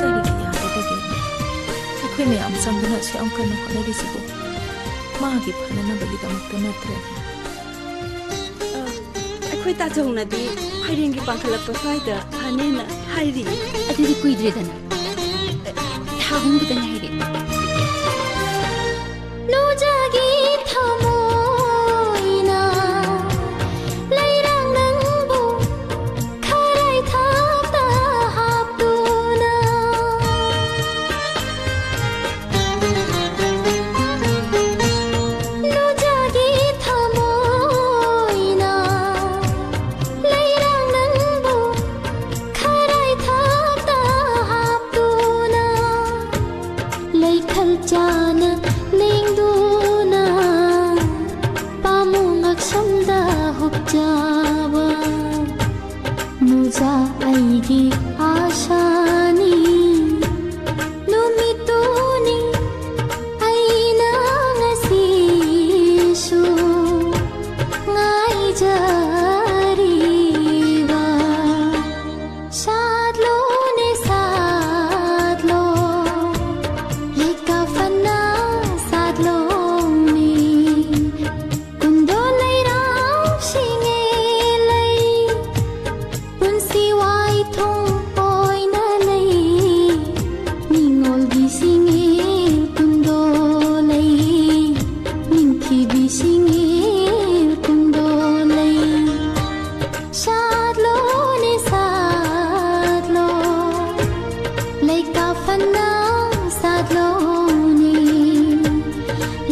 ꯀꯔꯤꯒꯤ ꯌꯥꯗꯕꯒꯦ? ꯑꯩꯈꯣꯏ ꯃꯌꯥꯝ ꯆꯪꯗꯨꯅ ꯑꯁꯨꯛ ꯌꯥꯝ ꯀꯟꯅ ꯍꯣꯠꯅꯔꯤꯁꯤꯕꯨ ꯃꯥꯒꯤ ꯐꯅꯅꯕꯒꯤꯗꯃꯛꯇ ꯅꯠꯇ꯭ꯔꯅꯦ? ꯑ, ꯑꯩꯈꯣꯏ ꯇꯥꯆꯧꯅꯗꯤ ꯐꯩꯔꯦꯟꯒꯤ ꯄꯥꯡꯈꯠꯂꯛꯄ ꯁ꯭ꯋꯥꯏꯗ ꯐꯅꯦꯅ ꯍꯥꯏꯔꯤ꯫ ꯑꯗꯨꯗꯤ ꯀꯨꯏꯗ꯭ꯔꯦꯗꯅ꯫ ꯊꯥ ꯑꯍꯨꯝ ꯈꯛꯇ ꯉꯥꯏꯔꯦ꯫ ꯅꯨꯖꯒꯤ ꯊꯃꯣꯏꯅ ꯂꯩꯔꯥꯡ ꯅꯪꯕꯨ ꯈꯔꯥꯏ ꯊꯥꯛꯇ ꯍꯥꯞꯇꯨꯅ꯫ ꯑꯩꯒꯤ ꯑꯥꯁꯥꯅꯤ, ꯅꯨꯃꯤꯠꯇꯨꯅꯤ ꯑꯩꯅ ꯉꯁꯤꯁꯨ ꯉꯥꯏꯖꯔꯤꯕ꯫ ꯁꯥꯠꯂꯣꯅꯦ ꯁꯥꯠꯂꯣ, ꯂꯩꯀꯥ ꯐꯅ ꯁꯥꯠꯂꯣꯅꯦ꯫ ꯀꯨꯟꯗꯣ ꯂꯩꯔꯥꯎ ꯁꯤꯡꯉꯦ ꯂꯩ, ꯄꯨꯟꯁꯤ ꯋꯥꯏꯊꯣꯡ ꯑꯣꯏꯅ ꯂꯩ꯫ ꯅꯤꯡꯉꯣꯜꯒꯤ ꯁꯤꯡꯉꯦ ꯀꯨꯟꯗꯣ ꯂꯩ, ꯅꯤꯡꯊꯤꯕꯤ ꯁꯤꯡꯉꯦ ꯀꯨꯟꯗꯣ ꯂꯩ꯫ ꯁꯥꯠꯂꯣꯅꯦ ꯁꯥꯠꯂꯣ, ꯂꯩꯀꯥ ꯐꯅ ꯁꯥꯠꯂꯣꯅꯦ,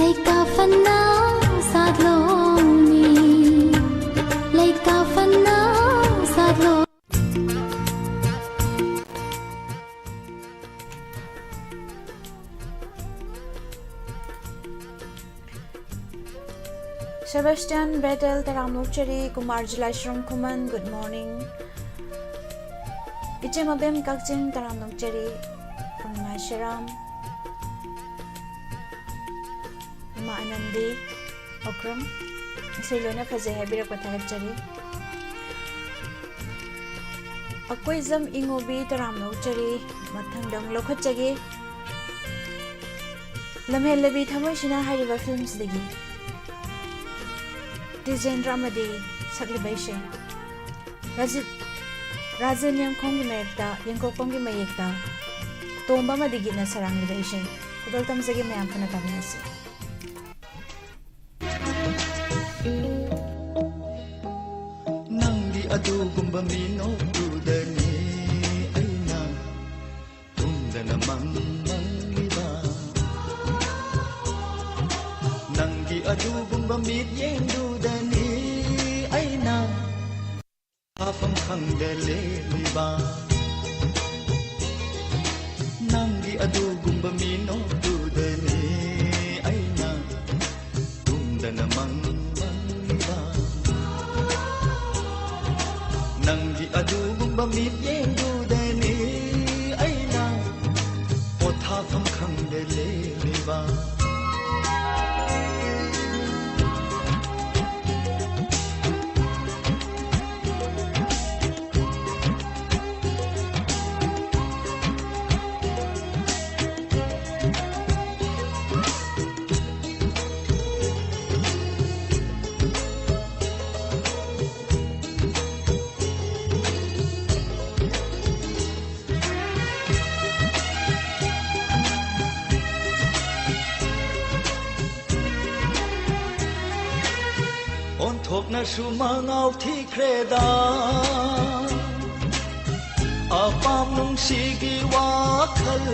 ꯂꯩꯀꯥ ꯐꯅ ꯁꯥꯠꯂꯣꯅꯦ, ꯂꯩꯀꯥ ꯐꯅ ꯁꯥꯠꯂꯣ꯫ Sebastian Bethel ꯇꯔꯥꯝꯅ ꯑꯣꯛꯆꯔꯤ, ꯀꯨꯃꯥꯔ ꯖꯤꯂꯥꯏꯁ꯭ꯔꯝ ꯈꯨꯃꯟ, good morning꯫ ꯏꯆꯦ ꯃꯕꯦꯝ ꯀꯛꯆꯤꯡ ꯇꯔꯥꯝꯅ ꯑꯣꯛꯆꯔꯤ, ꯄꯨꯔꯅꯤꯃꯥ ꯁꯤꯔꯥꯝ, ꯏꯃꯥ ꯑꯅꯟꯗꯤ, ꯑꯣꯀ꯭ꯔꯝ, ꯏꯁꯩ ꯂꯣꯏꯅ ꯐꯖꯩ ꯍꯥꯏꯕꯤꯔꯛꯄ ꯊꯥꯒꯠꯆꯔꯤ꯫ ꯑꯀꯣꯏꯖꯝ ꯏꯉꯣꯕꯤ ꯇꯔꯥꯝꯅ ꯑꯣꯛꯆꯔꯤ, ꯃꯊꯪꯗ ꯑꯃꯨꯛ ꯂꯧꯈꯠꯆꯒꯦ꯫ ꯂꯝꯍꯦꯜꯂꯕꯤ ꯊꯃꯣꯏꯁꯤꯅ ꯍꯥꯏꯔꯤꯕ ꯐꯤꯂꯝꯁꯤꯗꯒꯤ ꯇꯤꯖꯦꯟꯗ꯭ꯔ ꯑꯃꯗꯤ ꯁꯛꯂꯤꯕ ꯏꯁꯩ꯫ ꯔꯥꯖꯤꯠ, ꯔꯥꯖꯦꯟ ꯌꯦꯡꯈꯣꯡꯒꯤ ꯃꯌꯦꯛꯇ, ꯌꯦꯡꯀꯣꯛꯄꯝꯒꯤ ꯃꯌꯦꯛꯇ ꯇꯣꯝꯕ ꯑꯃꯗꯤ ꯒꯤꯠꯅ ꯁꯩꯔꯥꯡꯂꯤꯕ ꯏꯁꯩ ꯈꯨꯗꯣꯜ ꯇꯝꯖꯒꯦ, ꯃꯌꯥꯝ ꯄꯨꯟꯅ ꯇꯥꯃꯤꯟꯅꯁꯤ꯫ ꯅꯪꯒꯤ ꯑꯗꯨꯒꯨꯝꯕ ꯃꯤꯅꯣꯛꯇꯨꯗꯅꯤ ꯑꯩꯅ ꯇꯨꯝꯗꯅ ꯃꯪ ꯃꯪꯂꯤꯕ꯫ ꯅꯪꯒꯤ ꯑꯗꯨꯒꯨꯝꯕ ꯃꯤꯠꯌꯦꯡꯗꯨꯗꯅꯤ ꯑꯩꯅ ꯍꯥꯐꯝ ꯈꯪꯗ ꯂꯦꯞꯂꯤꯕ꯫ ꯅꯪꯒꯤ ꯑꯗꯨꯒꯨꯝꯕ ꯃꯤꯅꯣꯛꯇꯨꯗꯅꯤ ꯑꯩꯅ ꯇꯨꯝꯗꯅ ꯃꯪ ꯃꯪꯂꯤꯕ꯫ ꯅꯪꯒꯤ ꯑꯗꯨꯒꯨꯝꯕ ꯕ ꯃꯤꯠꯌꯦꯡꯗꯨꯗꯅꯤ ꯑꯩꯅ ꯄꯣꯊꯥꯐꯝ ꯈꯪꯗ ꯂꯦꯜꯂꯤꯕ꯫ ꯑꯣꯟꯊꯣꯛꯅꯁꯨ ꯃꯉꯥꯎ ꯊꯤꯈ꯭ꯔꯦꯗ ꯑꯄꯥꯝ ꯅꯨꯡꯁꯤꯒꯤ ꯋꯥꯈꯜ꯫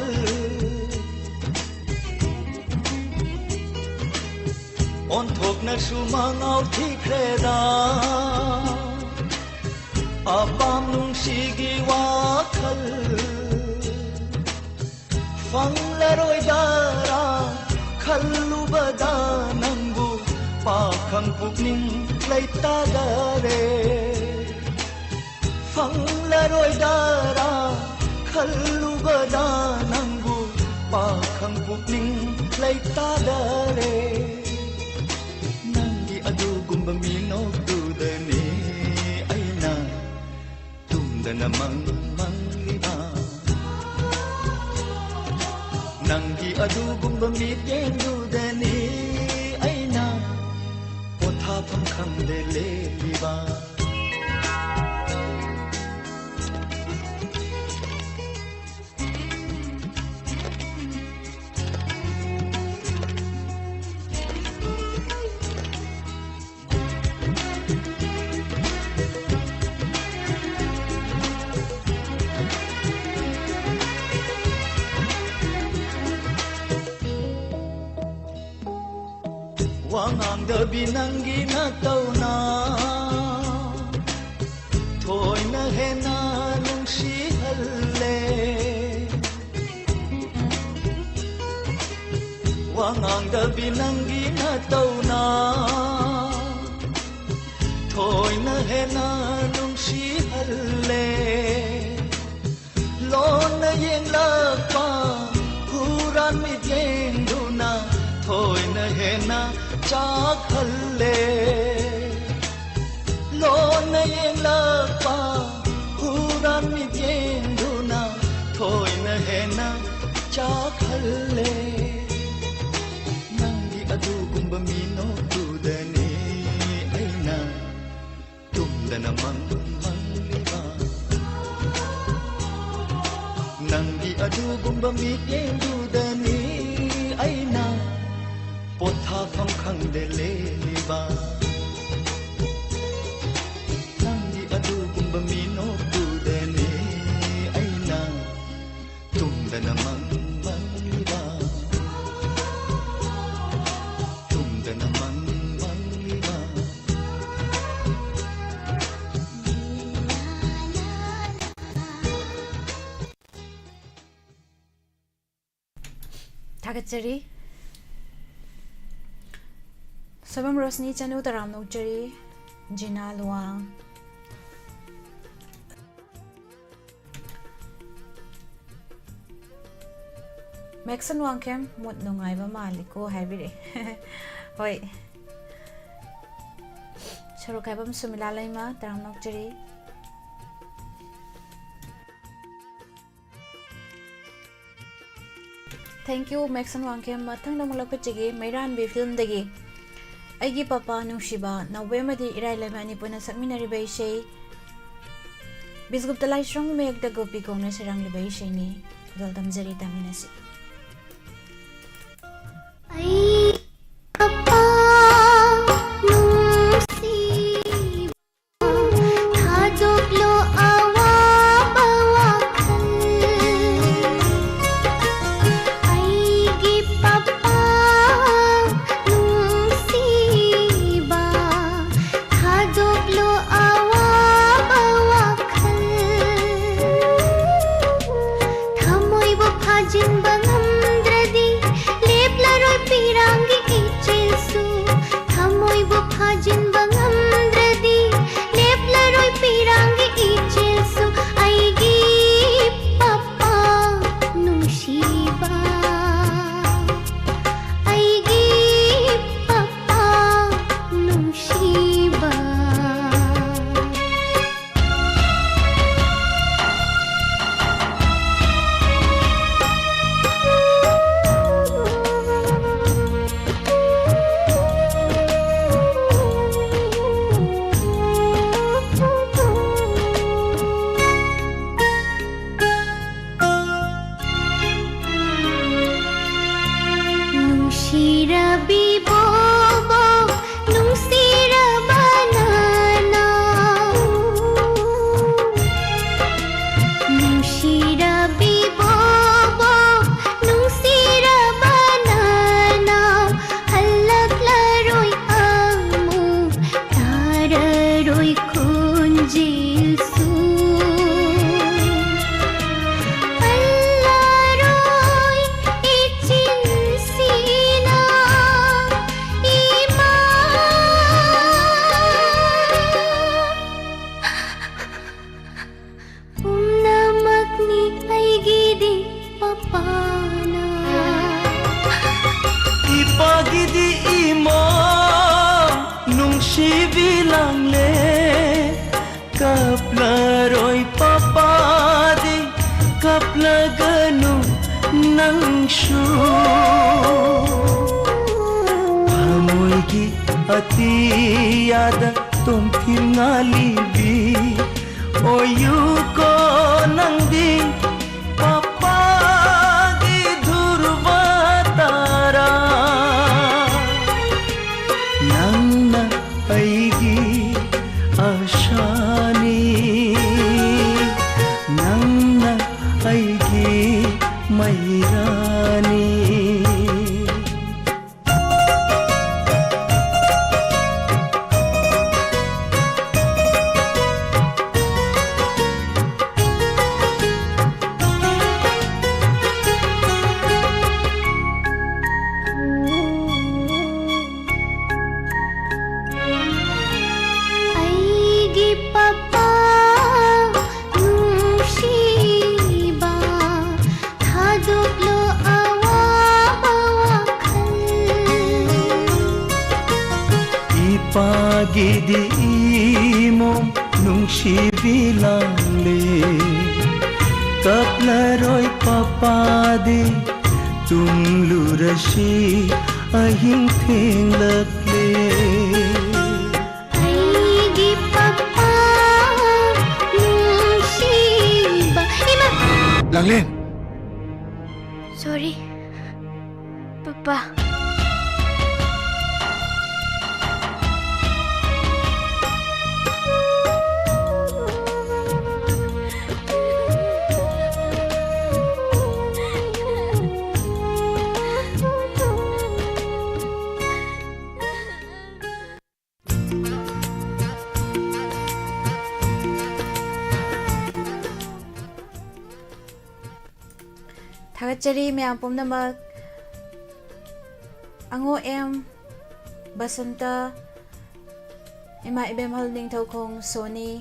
ꯑꯣꯟꯊꯣꯛꯅꯁꯨ ꯃꯉꯥꯎ ꯊꯤꯈ꯭ꯔꯦꯗ ꯑꯄꯥꯝ ꯅꯨꯡꯁꯤꯒꯤ ꯋꯥꯈꯜ꯫ ꯐꯪꯂꯔꯣꯏꯗꯔꯥ ꯈꯜꯂꯨꯕꯗ ꯅꯪꯕꯨ ꯄꯥꯈꯪ ꯄꯨꯛꯅꯤꯡ ꯂꯩꯇꯥꯗꯔꯦ꯫ ꯐꯪꯂꯔꯣꯏꯗꯔꯥ ꯈꯜꯂꯨꯕꯗ ꯅꯪꯕꯨ ꯄꯥꯈꯪ ꯄꯨꯛꯅꯤꯡ ꯂꯩꯇꯥꯗꯔꯦ꯫ ꯅꯪꯒꯤ ꯑꯗꯨꯒꯨꯝꯕ ꯃꯤꯅꯣꯛꯇꯨꯗꯅꯤ ꯑꯩꯅ ꯇꯨꯝꯗꯅ ꯃꯪ ꯃꯪꯂꯤꯕ꯫ ꯅꯪꯒꯤ ꯑꯗꯨꯒꯨꯝꯕ ꯃꯤꯠꯌꯦꯡꯗꯨꯗꯅꯤ ꯑꯩꯅ ꯄꯣꯊꯥꯐꯝ ꯈꯪꯗꯦ ꯂꯦꯜꯂꯤꯕ꯫ ꯋꯥ ꯉꯥꯡꯗꯕꯤ ꯅꯪꯒꯤ ꯅꯇꯧꯅ ꯊꯣꯏꯅ ꯍꯦꯟꯅ ꯅꯨꯡꯁꯤꯍꯜꯂꯦ꯫ ꯋꯥ ꯉꯥꯡꯗꯕꯤ ꯅꯪꯒꯤ ꯅꯇꯧꯅ ꯊꯣꯏꯅ ꯍꯦꯟꯅ ꯅꯨꯡꯁꯤꯍꯜꯂꯦ꯫ ꯂꯣꯟꯅ ꯌꯦꯡꯂꯛꯄ ꯍꯨꯔꯥꯟ ꯃꯤꯠꯌꯦꯡꯗꯨꯅ ꯊꯣꯏꯅ ꯍꯦꯟꯅ ꯆꯥꯛꯍꯜꯂꯦ꯫ ꯂꯣꯟꯅ ꯌꯦꯡꯂꯛꯄ ꯍꯨꯔꯥꯟ ꯃꯤꯠꯌꯦꯡꯗꯨꯅ ꯊꯣꯏꯅ ꯍꯦꯟꯅ ꯆꯥꯛꯍꯜꯂꯦ꯫ ꯅꯪꯒꯤ ꯑꯗꯨꯒꯨꯝꯕ ꯃꯤꯅꯣꯛꯇꯨꯗꯅꯦ ꯑꯩꯅ ꯇꯨꯝꯗꯅ ꯃꯪ ꯃꯪꯂꯤꯕ꯫ ꯅꯪꯒꯤ ꯑꯗꯨꯒꯨꯝꯕ ꯃꯤꯠꯌꯦꯡꯗꯨꯗꯅꯤ ꯑꯩꯅ ꯄꯣꯊꯥꯐꯝ ꯈꯪꯗꯦ ꯂꯦꯜꯂꯤꯕ꯫ ꯅꯪꯒꯤ ꯑꯗꯨꯒꯨꯝꯕ ꯃꯤꯅꯣꯛꯇꯨꯗꯅꯤ ꯑꯩꯅ ꯇꯨꯝꯗꯅ ꯃꯪ ꯃꯪꯂꯤꯕ꯫ ꯇꯨꯝꯗꯅ ꯃꯪ ꯃꯪꯂꯤꯕ꯫ ꯊꯥꯒꯠꯆꯔꯤ꯫ ꯁꯣꯏꯕꯝ ꯔꯣꯁꯅꯤ ꯆꯅꯨ, ꯇꯔꯥꯝꯅ ꯑꯣꯛꯆꯔꯤ꯫ ꯖꯤꯅꯥ ꯂꯨꯋꯥꯡ꯫ ꯃꯦꯛꯁꯟ ꯋꯥꯡꯈꯦꯝ, ꯃꯨꯠ ꯅꯨꯡꯉꯥꯏꯕ ꯃꯥꯜꯂꯤꯀꯣ ꯍꯥꯏꯕꯤꯔꯛꯑꯦ꯫ ꯍꯣꯏ꯫ ꯁꯣꯔꯣꯛ ꯈꯥꯏꯕꯝ ꯁꯨꯃꯤꯂꯥ ꯂꯩꯃ, ꯇꯔꯥꯝꯅ ꯑꯣꯛꯆꯔꯤ꯫ Thank you, ꯃꯦꯛꯁꯟ Wangkhem. ꯃꯊꯪꯗ ꯑꯃꯨꯛ ꯂꯧꯈꯠꯆꯒꯦ, ꯃꯩꯔꯥꯟꯕꯤ ꯐꯤꯜꯝꯗꯒꯤ ꯑꯩꯒꯤ ꯄꯄꯥ ꯅꯨꯡꯁꯤꯕ, ꯅꯥꯎꯕꯦꯝ ꯑꯃꯗꯤ ꯏꯔꯥꯏ ꯂꯩꯃ ꯑꯅꯤ ꯄꯨꯟꯅ ꯁꯛꯃꯤꯟꯅꯔꯤꯕ ꯏꯁꯩ, ꯕꯤꯁꯒꯨꯞꯇ ꯂꯥꯏꯁ꯭ꯔꯝ ꯃꯌꯦꯛꯇ ꯒꯣꯄꯤ ꯀꯧꯅ ꯁꯩꯔꯥꯡꯂꯤꯕ ꯏꯁꯩꯅꯤ꯫ ꯈꯨꯗꯣꯜ ꯇꯝꯖꯔꯤ, ꯇꯥꯃꯤꯟꯅꯁꯤ꯫ ꯑꯩ ꯄꯄꯥ ꯅꯨꯡꯁꯤꯕ, ꯊꯥꯗꯣꯛꯂꯣ ꯑꯋꯥꯕ ꯋꯥꯈꯜ꯫ ꯑꯩꯒꯤ ꯄꯄꯥ ꯅꯨꯡꯁꯤꯕ, ꯊꯥꯗꯣꯛꯂꯣ ꯑꯋꯥꯕ ꯋꯥꯈꯜ꯫ ꯊꯃꯣꯏꯕꯨ ꯐꯥꯖꯤꯟꯕ ꯀꯞꯂꯒꯅꯨ ꯅꯪꯁꯨ ꯊꯃꯣꯏꯒꯤ ꯑꯇꯤꯌꯥꯗ ꯇꯣꯝꯊꯤꯜ ꯉꯥꯜꯂꯤꯕꯤ ꯑꯣꯏꯌꯨꯀꯣ ꯅꯪꯗꯤ ꯄꯄꯥꯒꯤ ꯙ꯭ꯔꯨꯕ ꯇꯥꯔꯥ꯫ ꯅꯪꯅ ꯑꯩꯒꯤ ꯑꯁꯥꯅꯤ, ꯅꯪꯅ ꯑꯩꯒꯤ ꯃꯩꯔꯥꯅꯤ꯫ ꯑꯩꯒꯤ ꯄꯄꯥ ꯅꯨꯡꯁꯤꯕ, ꯊꯥꯗꯣꯛꯂꯣ ꯑꯋꯥꯕ ꯋꯥꯈꯜ꯫ ꯏꯄꯥꯒꯤꯗꯤ ꯏꯃꯣꯝ ꯅꯨꯡꯁꯤꯕꯤ ꯂꯥꯡꯂꯦ꯫ ꯀꯞꯂꯔꯣꯏ ꯄꯄꯥꯗꯤ ꯇꯨꯝꯂꯨꯔꯁꯤ ꯑꯍꯤꯡ ꯊꯦꯡꯂꯛꯂꯦ꯫ ꯑꯩꯒꯤ ꯄꯄꯥ ꯅꯨꯡꯁꯤꯕ꯫ ꯏꯃꯥ! ꯂꯥꯡꯂꯦꯟ! Sorry, papa. ꯊꯥꯒꯠꯆꯔꯤ ꯃꯌꯥꯝ ꯄꯨꯝꯅꯃꯛ꯫ ꯑꯉꯣ ꯑꯦꯝ, ꯕꯁꯟꯇ, ꯏꯃꯥ ꯏꯕꯦꯝꯍꯜ ꯅꯤꯡꯊꯧꯈꯣꯡ ꯁꯣꯅꯤ,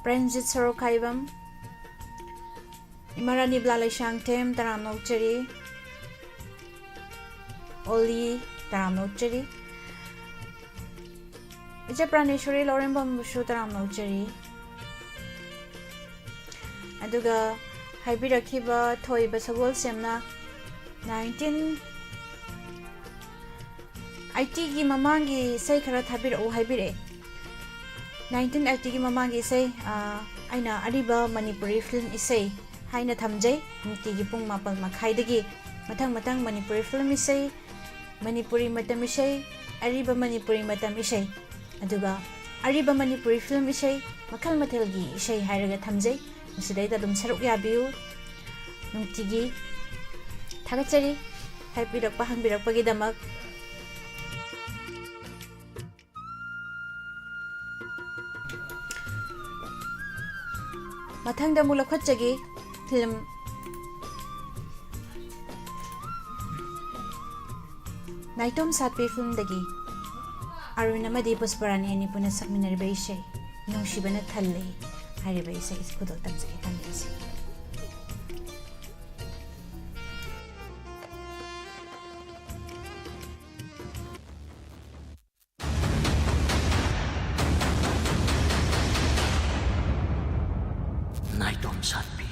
ꯄ꯭ꯔꯦꯝꯖꯤꯠ ꯁꯣꯔꯣꯛꯈꯥꯏꯕꯝ, ꯏꯃꯥ ꯔꯥꯅꯤꯕꯂꯥ ꯂꯩꯁꯥꯡꯊꯦꯝ ꯇꯔꯥꯝꯅ ꯑꯣꯛꯆꯔꯤ꯫ ꯑꯣꯂꯤ ꯇꯔꯥꯝꯅ ꯑꯣꯛꯆꯔꯤ꯫ ꯏꯆꯦ ꯄ꯭ꯔꯥꯅꯦꯁꯣꯔꯤ ꯂꯧꯔꯦꯝꯕꯝꯕꯨꯁꯨ ꯇꯔꯥꯝꯅ ꯑꯣꯛꯆꯔꯤ꯫ ꯑꯗꯨꯒ ꯍꯥꯏꯕꯤꯔꯛꯈꯤꯕ ꯊꯣꯏꯕ ꯁꯒꯣꯜꯁꯦꯝꯅ nineteen eightyꯒꯤ ꯃꯃꯥꯡꯒꯤ ꯏꯁꯩ ꯈꯔ ꯊꯥꯕꯤꯔꯛꯎ ꯍꯥꯏꯕꯤꯔꯛꯑꯦ꯫ Nineteen eightyꯒꯤ ꯃꯃꯥꯡꯒꯤ ꯏꯁꯩ, ꯑ, ꯑꯩꯅ ꯑꯔꯤꯕ ꯃꯅꯤꯄꯨꯔꯤ ꯐꯤꯂꯝ ꯏꯁꯩ ꯍꯥꯏꯅ ꯊꯝꯖꯩ꯫ ꯅꯨꯡꯇꯤꯒꯤ ꯄꯨꯡ ꯃꯥꯄꯜ ꯃꯈꯥꯏꯗꯒꯤ ꯃꯊꯪ ꯃꯊꯪ ꯃꯅꯤꯄꯨꯔꯤ ꯐꯤꯂꯝ ꯏꯁꯩ, ꯃꯅꯤꯄꯨꯔꯤ ꯃꯇꯝ ꯏꯁꯩ, ꯑꯔꯤꯕ ꯃꯅꯤꯄꯨꯔꯤ ꯃꯇꯝ ꯏꯁꯩ, ꯑꯗꯨꯒ ꯑꯔꯤꯕ ꯃꯅꯤꯄꯨꯔꯤ ꯐꯤꯂꯝ ꯏꯁꯩ, ꯃꯈꯜ ꯃꯊꯦꯜꯒꯤ ꯏꯁꯩ ꯍꯥꯏꯔꯒ ꯊꯝꯖꯩ꯫ ꯃꯁꯤꯗꯩꯗ ꯑꯗꯨꯝ ꯁꯔꯨꯛ ꯌꯥꯕꯤꯌꯨ꯫ ꯅꯨꯡꯇꯤꯒꯤ ꯊꯥꯒꯠꯆꯔꯤ ꯍꯥꯏꯕꯤꯔꯛꯄ, ꯍꯪꯕꯤꯔꯛꯄꯒꯤꯗꯃꯛ꯫ ꯃꯊꯪꯗ ꯑꯃꯨꯛ ꯂꯧꯈꯠꯆꯒꯦ꯫ ꯐꯤꯂꯝ ꯅꯥꯏꯇꯣꯝ ꯁꯥꯠꯄꯤ ꯐꯤꯂꯝꯗꯒꯤ ꯑꯔꯨꯟ ꯑꯃꯗꯤ ꯄꯨꯁꯄꯔꯥꯅꯤ ꯑꯅꯤ ꯄꯨꯟꯅ ꯁꯛꯃꯤꯟꯅꯔꯤꯕ ꯏꯁꯩ ꯅꯨꯡꯁꯤꯕꯅ ꯊꯜꯂꯦ ꯍꯥꯏꯔꯤꯕ ꯏꯁꯩ ꯑꯁꯤ ꯈꯨꯗꯣꯜ ꯇꯝꯖꯒꯦ, ꯇꯝꯕꯤꯔꯁꯤ꯫ ꯅꯥꯏꯇꯣꯝ ꯁꯥꯠꯄꯤ꯫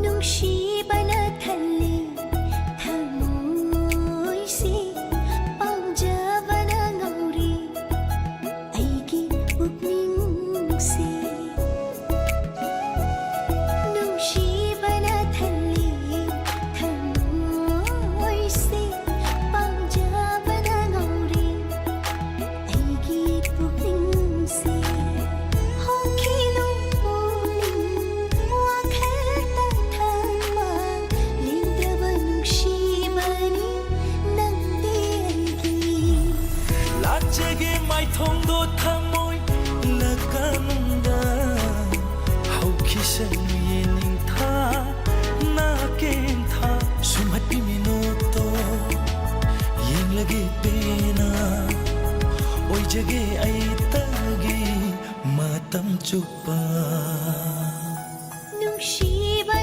ꯅꯨꯡꯁꯤꯕꯅ ꯊꯜꯂꯤ ꯊꯃꯣꯏꯁꯤ, ꯄꯥꯝꯖꯕꯅ ꯉꯧꯔꯤ ꯑꯩꯒꯤ ꯄꯨꯛꯅꯤꯡꯁꯤ꯫ ꯅꯨꯡꯁꯤꯕꯅ ꯊꯜꯂꯤ ꯊꯃꯣꯏꯁꯤ, ꯄꯥꯝꯖꯕꯅ ꯉꯧꯔꯤ ꯑꯩꯒꯤ ꯄꯨꯛꯅꯤꯡꯁꯤ꯫ ꯍꯣꯡꯈꯤꯅꯨ ꯄꯨꯛꯅꯤꯡ ꯋꯥꯈꯜꯗ ꯊꯝꯕ, ꯂꯦꯡꯗꯕ ꯅꯨꯡꯁꯤꯕꯅꯤ ꯅꯪꯗꯤ ꯑꯩꯒꯤ꯫ ꯂꯥꯠꯆꯒꯦ ꯃꯥꯏꯊꯣꯡꯗꯣ ꯊꯃꯣꯏ ꯂꯀꯥꯅꯨꯡꯗ, ꯍꯧꯈꯤꯁꯅꯨ ꯌꯦꯅꯤꯡꯊꯥ ꯅꯥꯀꯦꯟꯊꯥ ꯁꯨꯝꯍꯠꯄꯤ ꯃꯤꯅꯣꯛꯇꯣ꯫ ꯌꯦꯡꯂꯒꯦ ꯄꯦꯟꯅ ꯑꯣꯏꯖꯒꯦ ꯑꯩꯇꯒꯤ ꯃꯇꯝ ꯆꯨꯞꯄ꯫ ꯅꯨꯡꯁꯤꯕ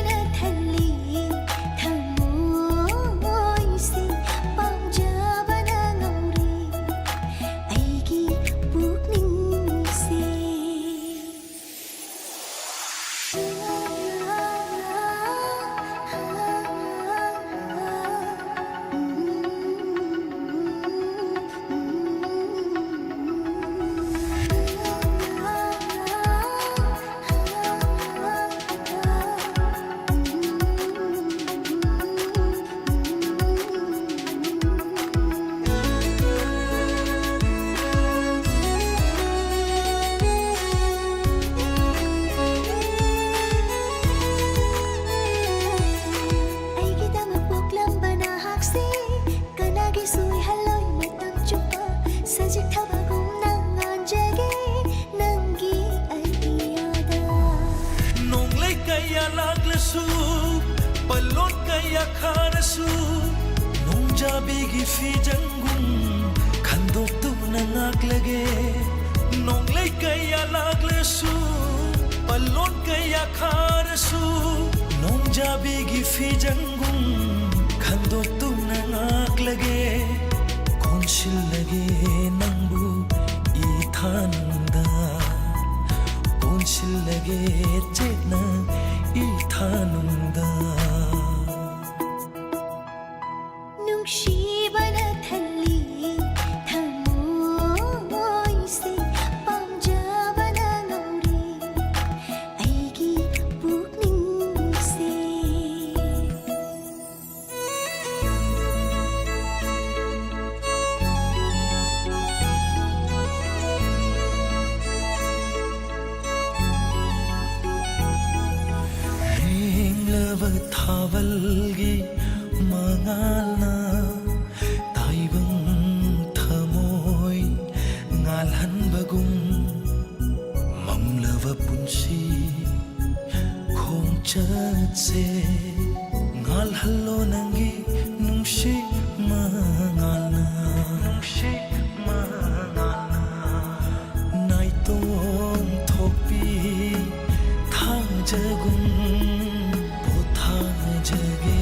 ꯅꯣꯡꯖꯥꯕꯤꯒꯤ ꯐꯤꯖꯪꯒꯨꯝ ꯈꯟꯗꯣꯛꯇꯨꯅ ꯉꯥꯛꯂꯒꯦ꯫ ꯅꯣꯡꯂꯩ ꯀꯌꯥ ꯂꯥꯛꯂꯁꯨ, ꯄꯜꯂꯣꯟ ꯀꯌꯥ ꯈꯥꯔꯁꯨ, ꯅꯣꯡꯖꯥꯕꯤꯒꯤ ꯐꯤꯖꯪꯒꯨꯝ ꯈꯟꯗꯣꯛꯇꯨꯅ ꯉꯥꯛꯂꯒꯦ꯫ ꯀꯣꯟꯁꯤꯜꯂꯒꯦ ꯅꯪꯕꯨ ꯏꯊꯥꯅꯨꯡꯗ, ꯀꯣꯟꯁꯤꯜꯂꯒꯦ ꯆꯦꯠꯅ ꯏꯊꯥꯅꯨꯡꯗ꯫ ꯅꯨꯡꯁꯤꯕꯅ ꯊꯜꯂꯤ ꯊꯃꯣꯏꯁꯦ, ꯄꯥꯝꯖꯕꯅ ꯉꯧꯔꯤ ꯑꯩꯒꯤ ꯄꯨꯛꯅꯤꯡꯁꯦ꯫ ꯂꯦꯡꯂꯕ ꯊꯥꯕꯜꯒꯤ ꯃꯉꯥꯜꯅ ꯇꯥꯏꯕꯪ ꯊꯃꯣꯏ ꯉꯥꯜꯍꯟꯕꯒꯨꯝ, ꯃꯝꯂꯕ ꯄꯨꯟꯁꯤ ꯈꯣꯡꯆꯠꯁꯦ ꯉꯥꯜꯍꯜꯂꯣ ꯅꯪꯒꯤ ꯅꯨꯡꯁꯤ ꯃꯉꯥꯜꯅ, ꯅꯨꯡꯁꯤ ꯃꯉꯥꯜꯅ꯫ ꯅꯥꯏꯇꯣꯝ ꯊꯣꯛꯄꯤ ꯊꯥꯖꯒꯨꯝ ꯄꯣꯊꯥꯖꯒꯦ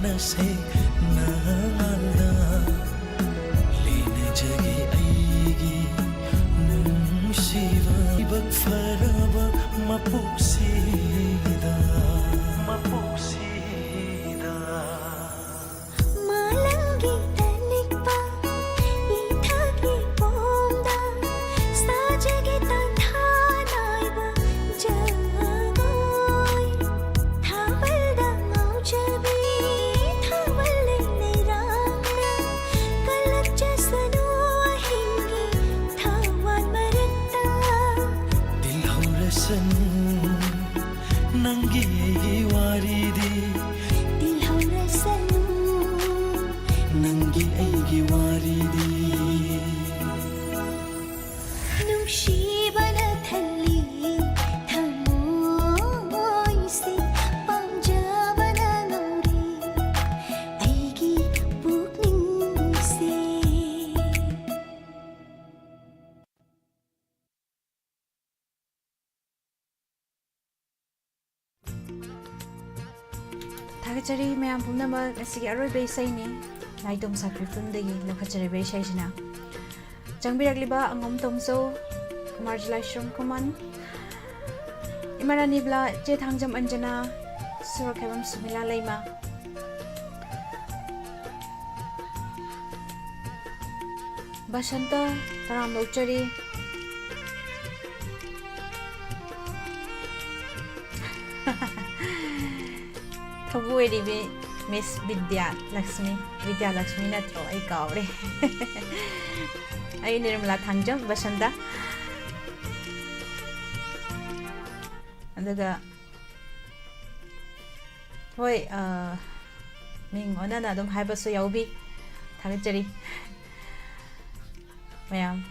ꯅꯁꯦꯛ ꯅꯉꯥꯜꯗ꯫ ꯂꯦꯟꯅꯖꯒꯦ ꯑꯩꯒꯤ ꯅꯨꯡꯁꯤꯕ ꯏꯕꯛ ꯐꯔꯕ ꯃꯄꯣꯛꯁꯤꯗ, ꯃꯄꯣꯛꯁꯤꯗ꯫ ꯃꯥꯂꯪꯒꯤ ꯑꯅꯤꯛꯄ ꯏꯊꯛꯀꯤ ꯄꯣꯝꯗ ꯁꯥꯖꯒꯦ ꯇꯥꯟꯊꯥ ꯅꯥꯏꯕ ꯖꯒꯣꯏ꯫ ꯊꯥꯕꯜꯗ ꯉꯥꯎꯖꯕꯤ ꯊꯥꯕꯜ ꯂꯩꯔꯥꯡꯅ ꯀꯜꯂꯛꯆꯁꯅꯨ ꯑꯍꯤꯡꯒꯤ ꯊꯋꯥꯟ ꯃꯔꯛꯇ꯫ ꯇꯤꯜꯍꯧꯔꯁꯅꯨ ꯅꯪꯒꯤ ꯑꯩꯒꯤ ꯋꯥꯔꯤꯗꯤ, ꯇꯤꯜꯍꯧꯔꯁꯅꯨ ꯅꯪꯒꯤ ꯑꯩꯒꯤ ꯋꯥꯔꯤꯗꯤ꯫ ꯅꯨꯡꯁꯤꯕꯅ ꯊꯜꯂꯤ ꯊꯃꯣꯏꯁꯦ, ꯄꯥꯝꯖꯕꯅ ꯉꯧꯔꯤ ꯊꯥꯒꯠꯆꯔꯤ ꯃꯌꯥꯝ ꯄꯨꯝꯅꯃꯛ꯫ ꯉꯁꯤꯒꯤ ꯑꯔꯣꯏꯕ ꯏꯁꯩꯅꯤ, ꯅꯥꯏꯇꯣꯝ ꯁꯥꯄꯤ ꯐꯤꯂꯝꯗꯒꯤ ꯂꯧꯈꯠꯆꯔꯤꯕ ꯏꯁꯩꯁꯤꯅ꯫ ꯆꯪꯕꯤꯔꯛꯂꯤꯕ ꯑꯉꯝ ꯇꯣꯝꯖꯧ, ꯀꯨꯃꯥꯔꯖꯤ ꯂꯥꯏꯁ꯭ꯔꯝ ꯈꯨꯃꯟ, ꯏꯃꯥ ꯔꯥꯅꯤ ꯕꯂꯥ, ꯏꯆꯦ ꯊꯥꯡꯖꯝ ꯑꯟꯖꯅꯥ, ꯁꯣꯔꯣꯛꯈꯥꯏꯕꯝ ꯁꯨꯃꯤꯂꯥ ꯂꯩꯃ, ꯕꯁꯟꯇ, ꯇꯔꯥꯝ ꯂꯧꯆꯔꯤ꯫ ꯊꯧꯕꯨ ꯑꯣꯏꯔꯤꯕꯤ ꯃꯤꯁ ꯕꯤꯗ꯭ꯌꯥ ꯂꯛꯁꯃꯤ, ꯕꯤꯗ꯭ꯌꯥ ꯂꯛꯁꯃꯤ ꯅꯠꯇ꯭ꯔꯣ? ꯑꯩ ꯀꯥꯎꯔꯦ꯫ ꯑꯩ ꯅꯤꯔꯃꯂꯥ ꯊꯥꯡꯖꯝ, ꯕꯁꯟꯇ꯫ ꯑꯗꯨꯒ ꯍꯣꯏ, ꯑ, ꯃꯤꯡ ꯑꯣꯟꯅꯅ ꯑꯗꯨꯝ ꯍꯥꯏꯕꯁꯨ ꯌꯥꯎꯕꯤ꯫ ꯊꯥꯒꯠꯆꯔꯤ꯫ ꯃꯌꯥꯝ,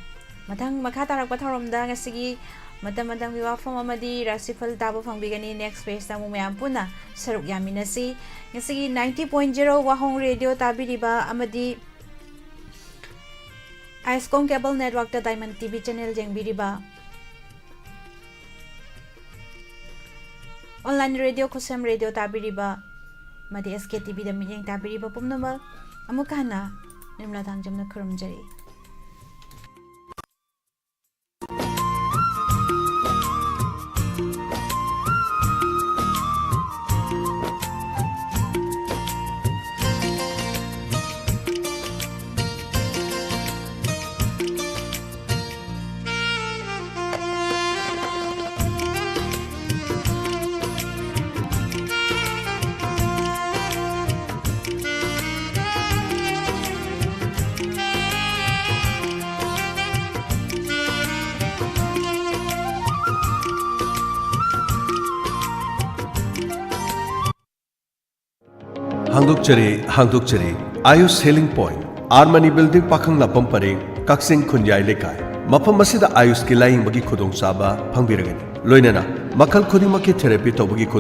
ꯃꯊꯪ ꯃꯈꯥ ꯇꯥꯔꯛꯄ ꯊꯧꯔꯝꯗ ꯉꯁꯤꯒꯤ ꯃꯇꯝ ꯃꯇꯝꯒꯤ ꯋꯥꯐꯝ ꯑꯃꯗꯤ ꯔꯥꯁꯤꯐꯜ ꯇꯥꯕ ꯐꯪꯕꯤꯒꯅꯤ꯫ Next page ꯇ ꯑꯃꯨꯛ ꯃꯌꯥꯝ ꯄꯨꯟꯅ ꯁꯔꯨꯛ ꯌꯥꯃꯤꯟꯅꯁꯤ꯫ ꯉꯁꯤꯒꯤ ninety point zero ꯋꯥꯍꯣꯡ ꯔꯦꯗꯤꯑꯣ ꯇꯥꯕꯤꯔꯤꯕ ꯑꯃꯗꯤ ꯑꯥꯏꯁꯀꯣꯝ cable network ꯇ Diamond T V channel ꯌꯦꯡꯕꯤꯔꯤꯕ, online radio ꯈꯨꯠꯁꯦꯝ ꯔꯦꯗꯤꯑꯣ ꯇꯥꯕꯤꯔꯤꯕ ꯑꯃꯗꯤ S K T V ꯗ ꯃꯤꯠꯌꯦꯡ ꯇꯥꯕꯤꯔꯤꯕ ꯄꯨꯝꯅꯃꯛ, ꯑꯃꯨꯛꯀ ꯍꯟꯅ Nirmala ꯊꯥꯡꯖꯝꯅ ꯈꯨꯔꯨꯝꯖꯔꯤ꯫ ꯍꯥꯡꯗꯣꯛꯆꯔꯤ, ꯍꯥꯡꯗꯣꯛꯆꯔꯤ꯫ Ayush Healing Point, R Mani Building, ꯄꯥꯈꯪ ꯂꯥꯛꯐꯝ ꯄꯔꯦꯡ, ꯀꯛꯆꯤꯡ ꯈꯨꯟꯌꯥꯏ ꯂꯩꯀꯥꯏ꯫ ꯃꯐꯝ ꯑꯁꯤꯗ ꯑꯥꯌꯨꯁꯀꯤ ꯂꯥꯌꯦꯡꯕꯒꯤ ꯈꯨꯗꯣꯡꯆꯥꯕ ꯐꯪꯕꯤꯔꯒꯅꯤ꯫ ꯂꯣꯏꯅꯅ ꯃꯈꯜ ꯈꯨꯗꯤꯡꯃꯛꯀꯤ therapy ꯇꯧꯕꯒꯤ ꯈꯨꯗꯣꯡ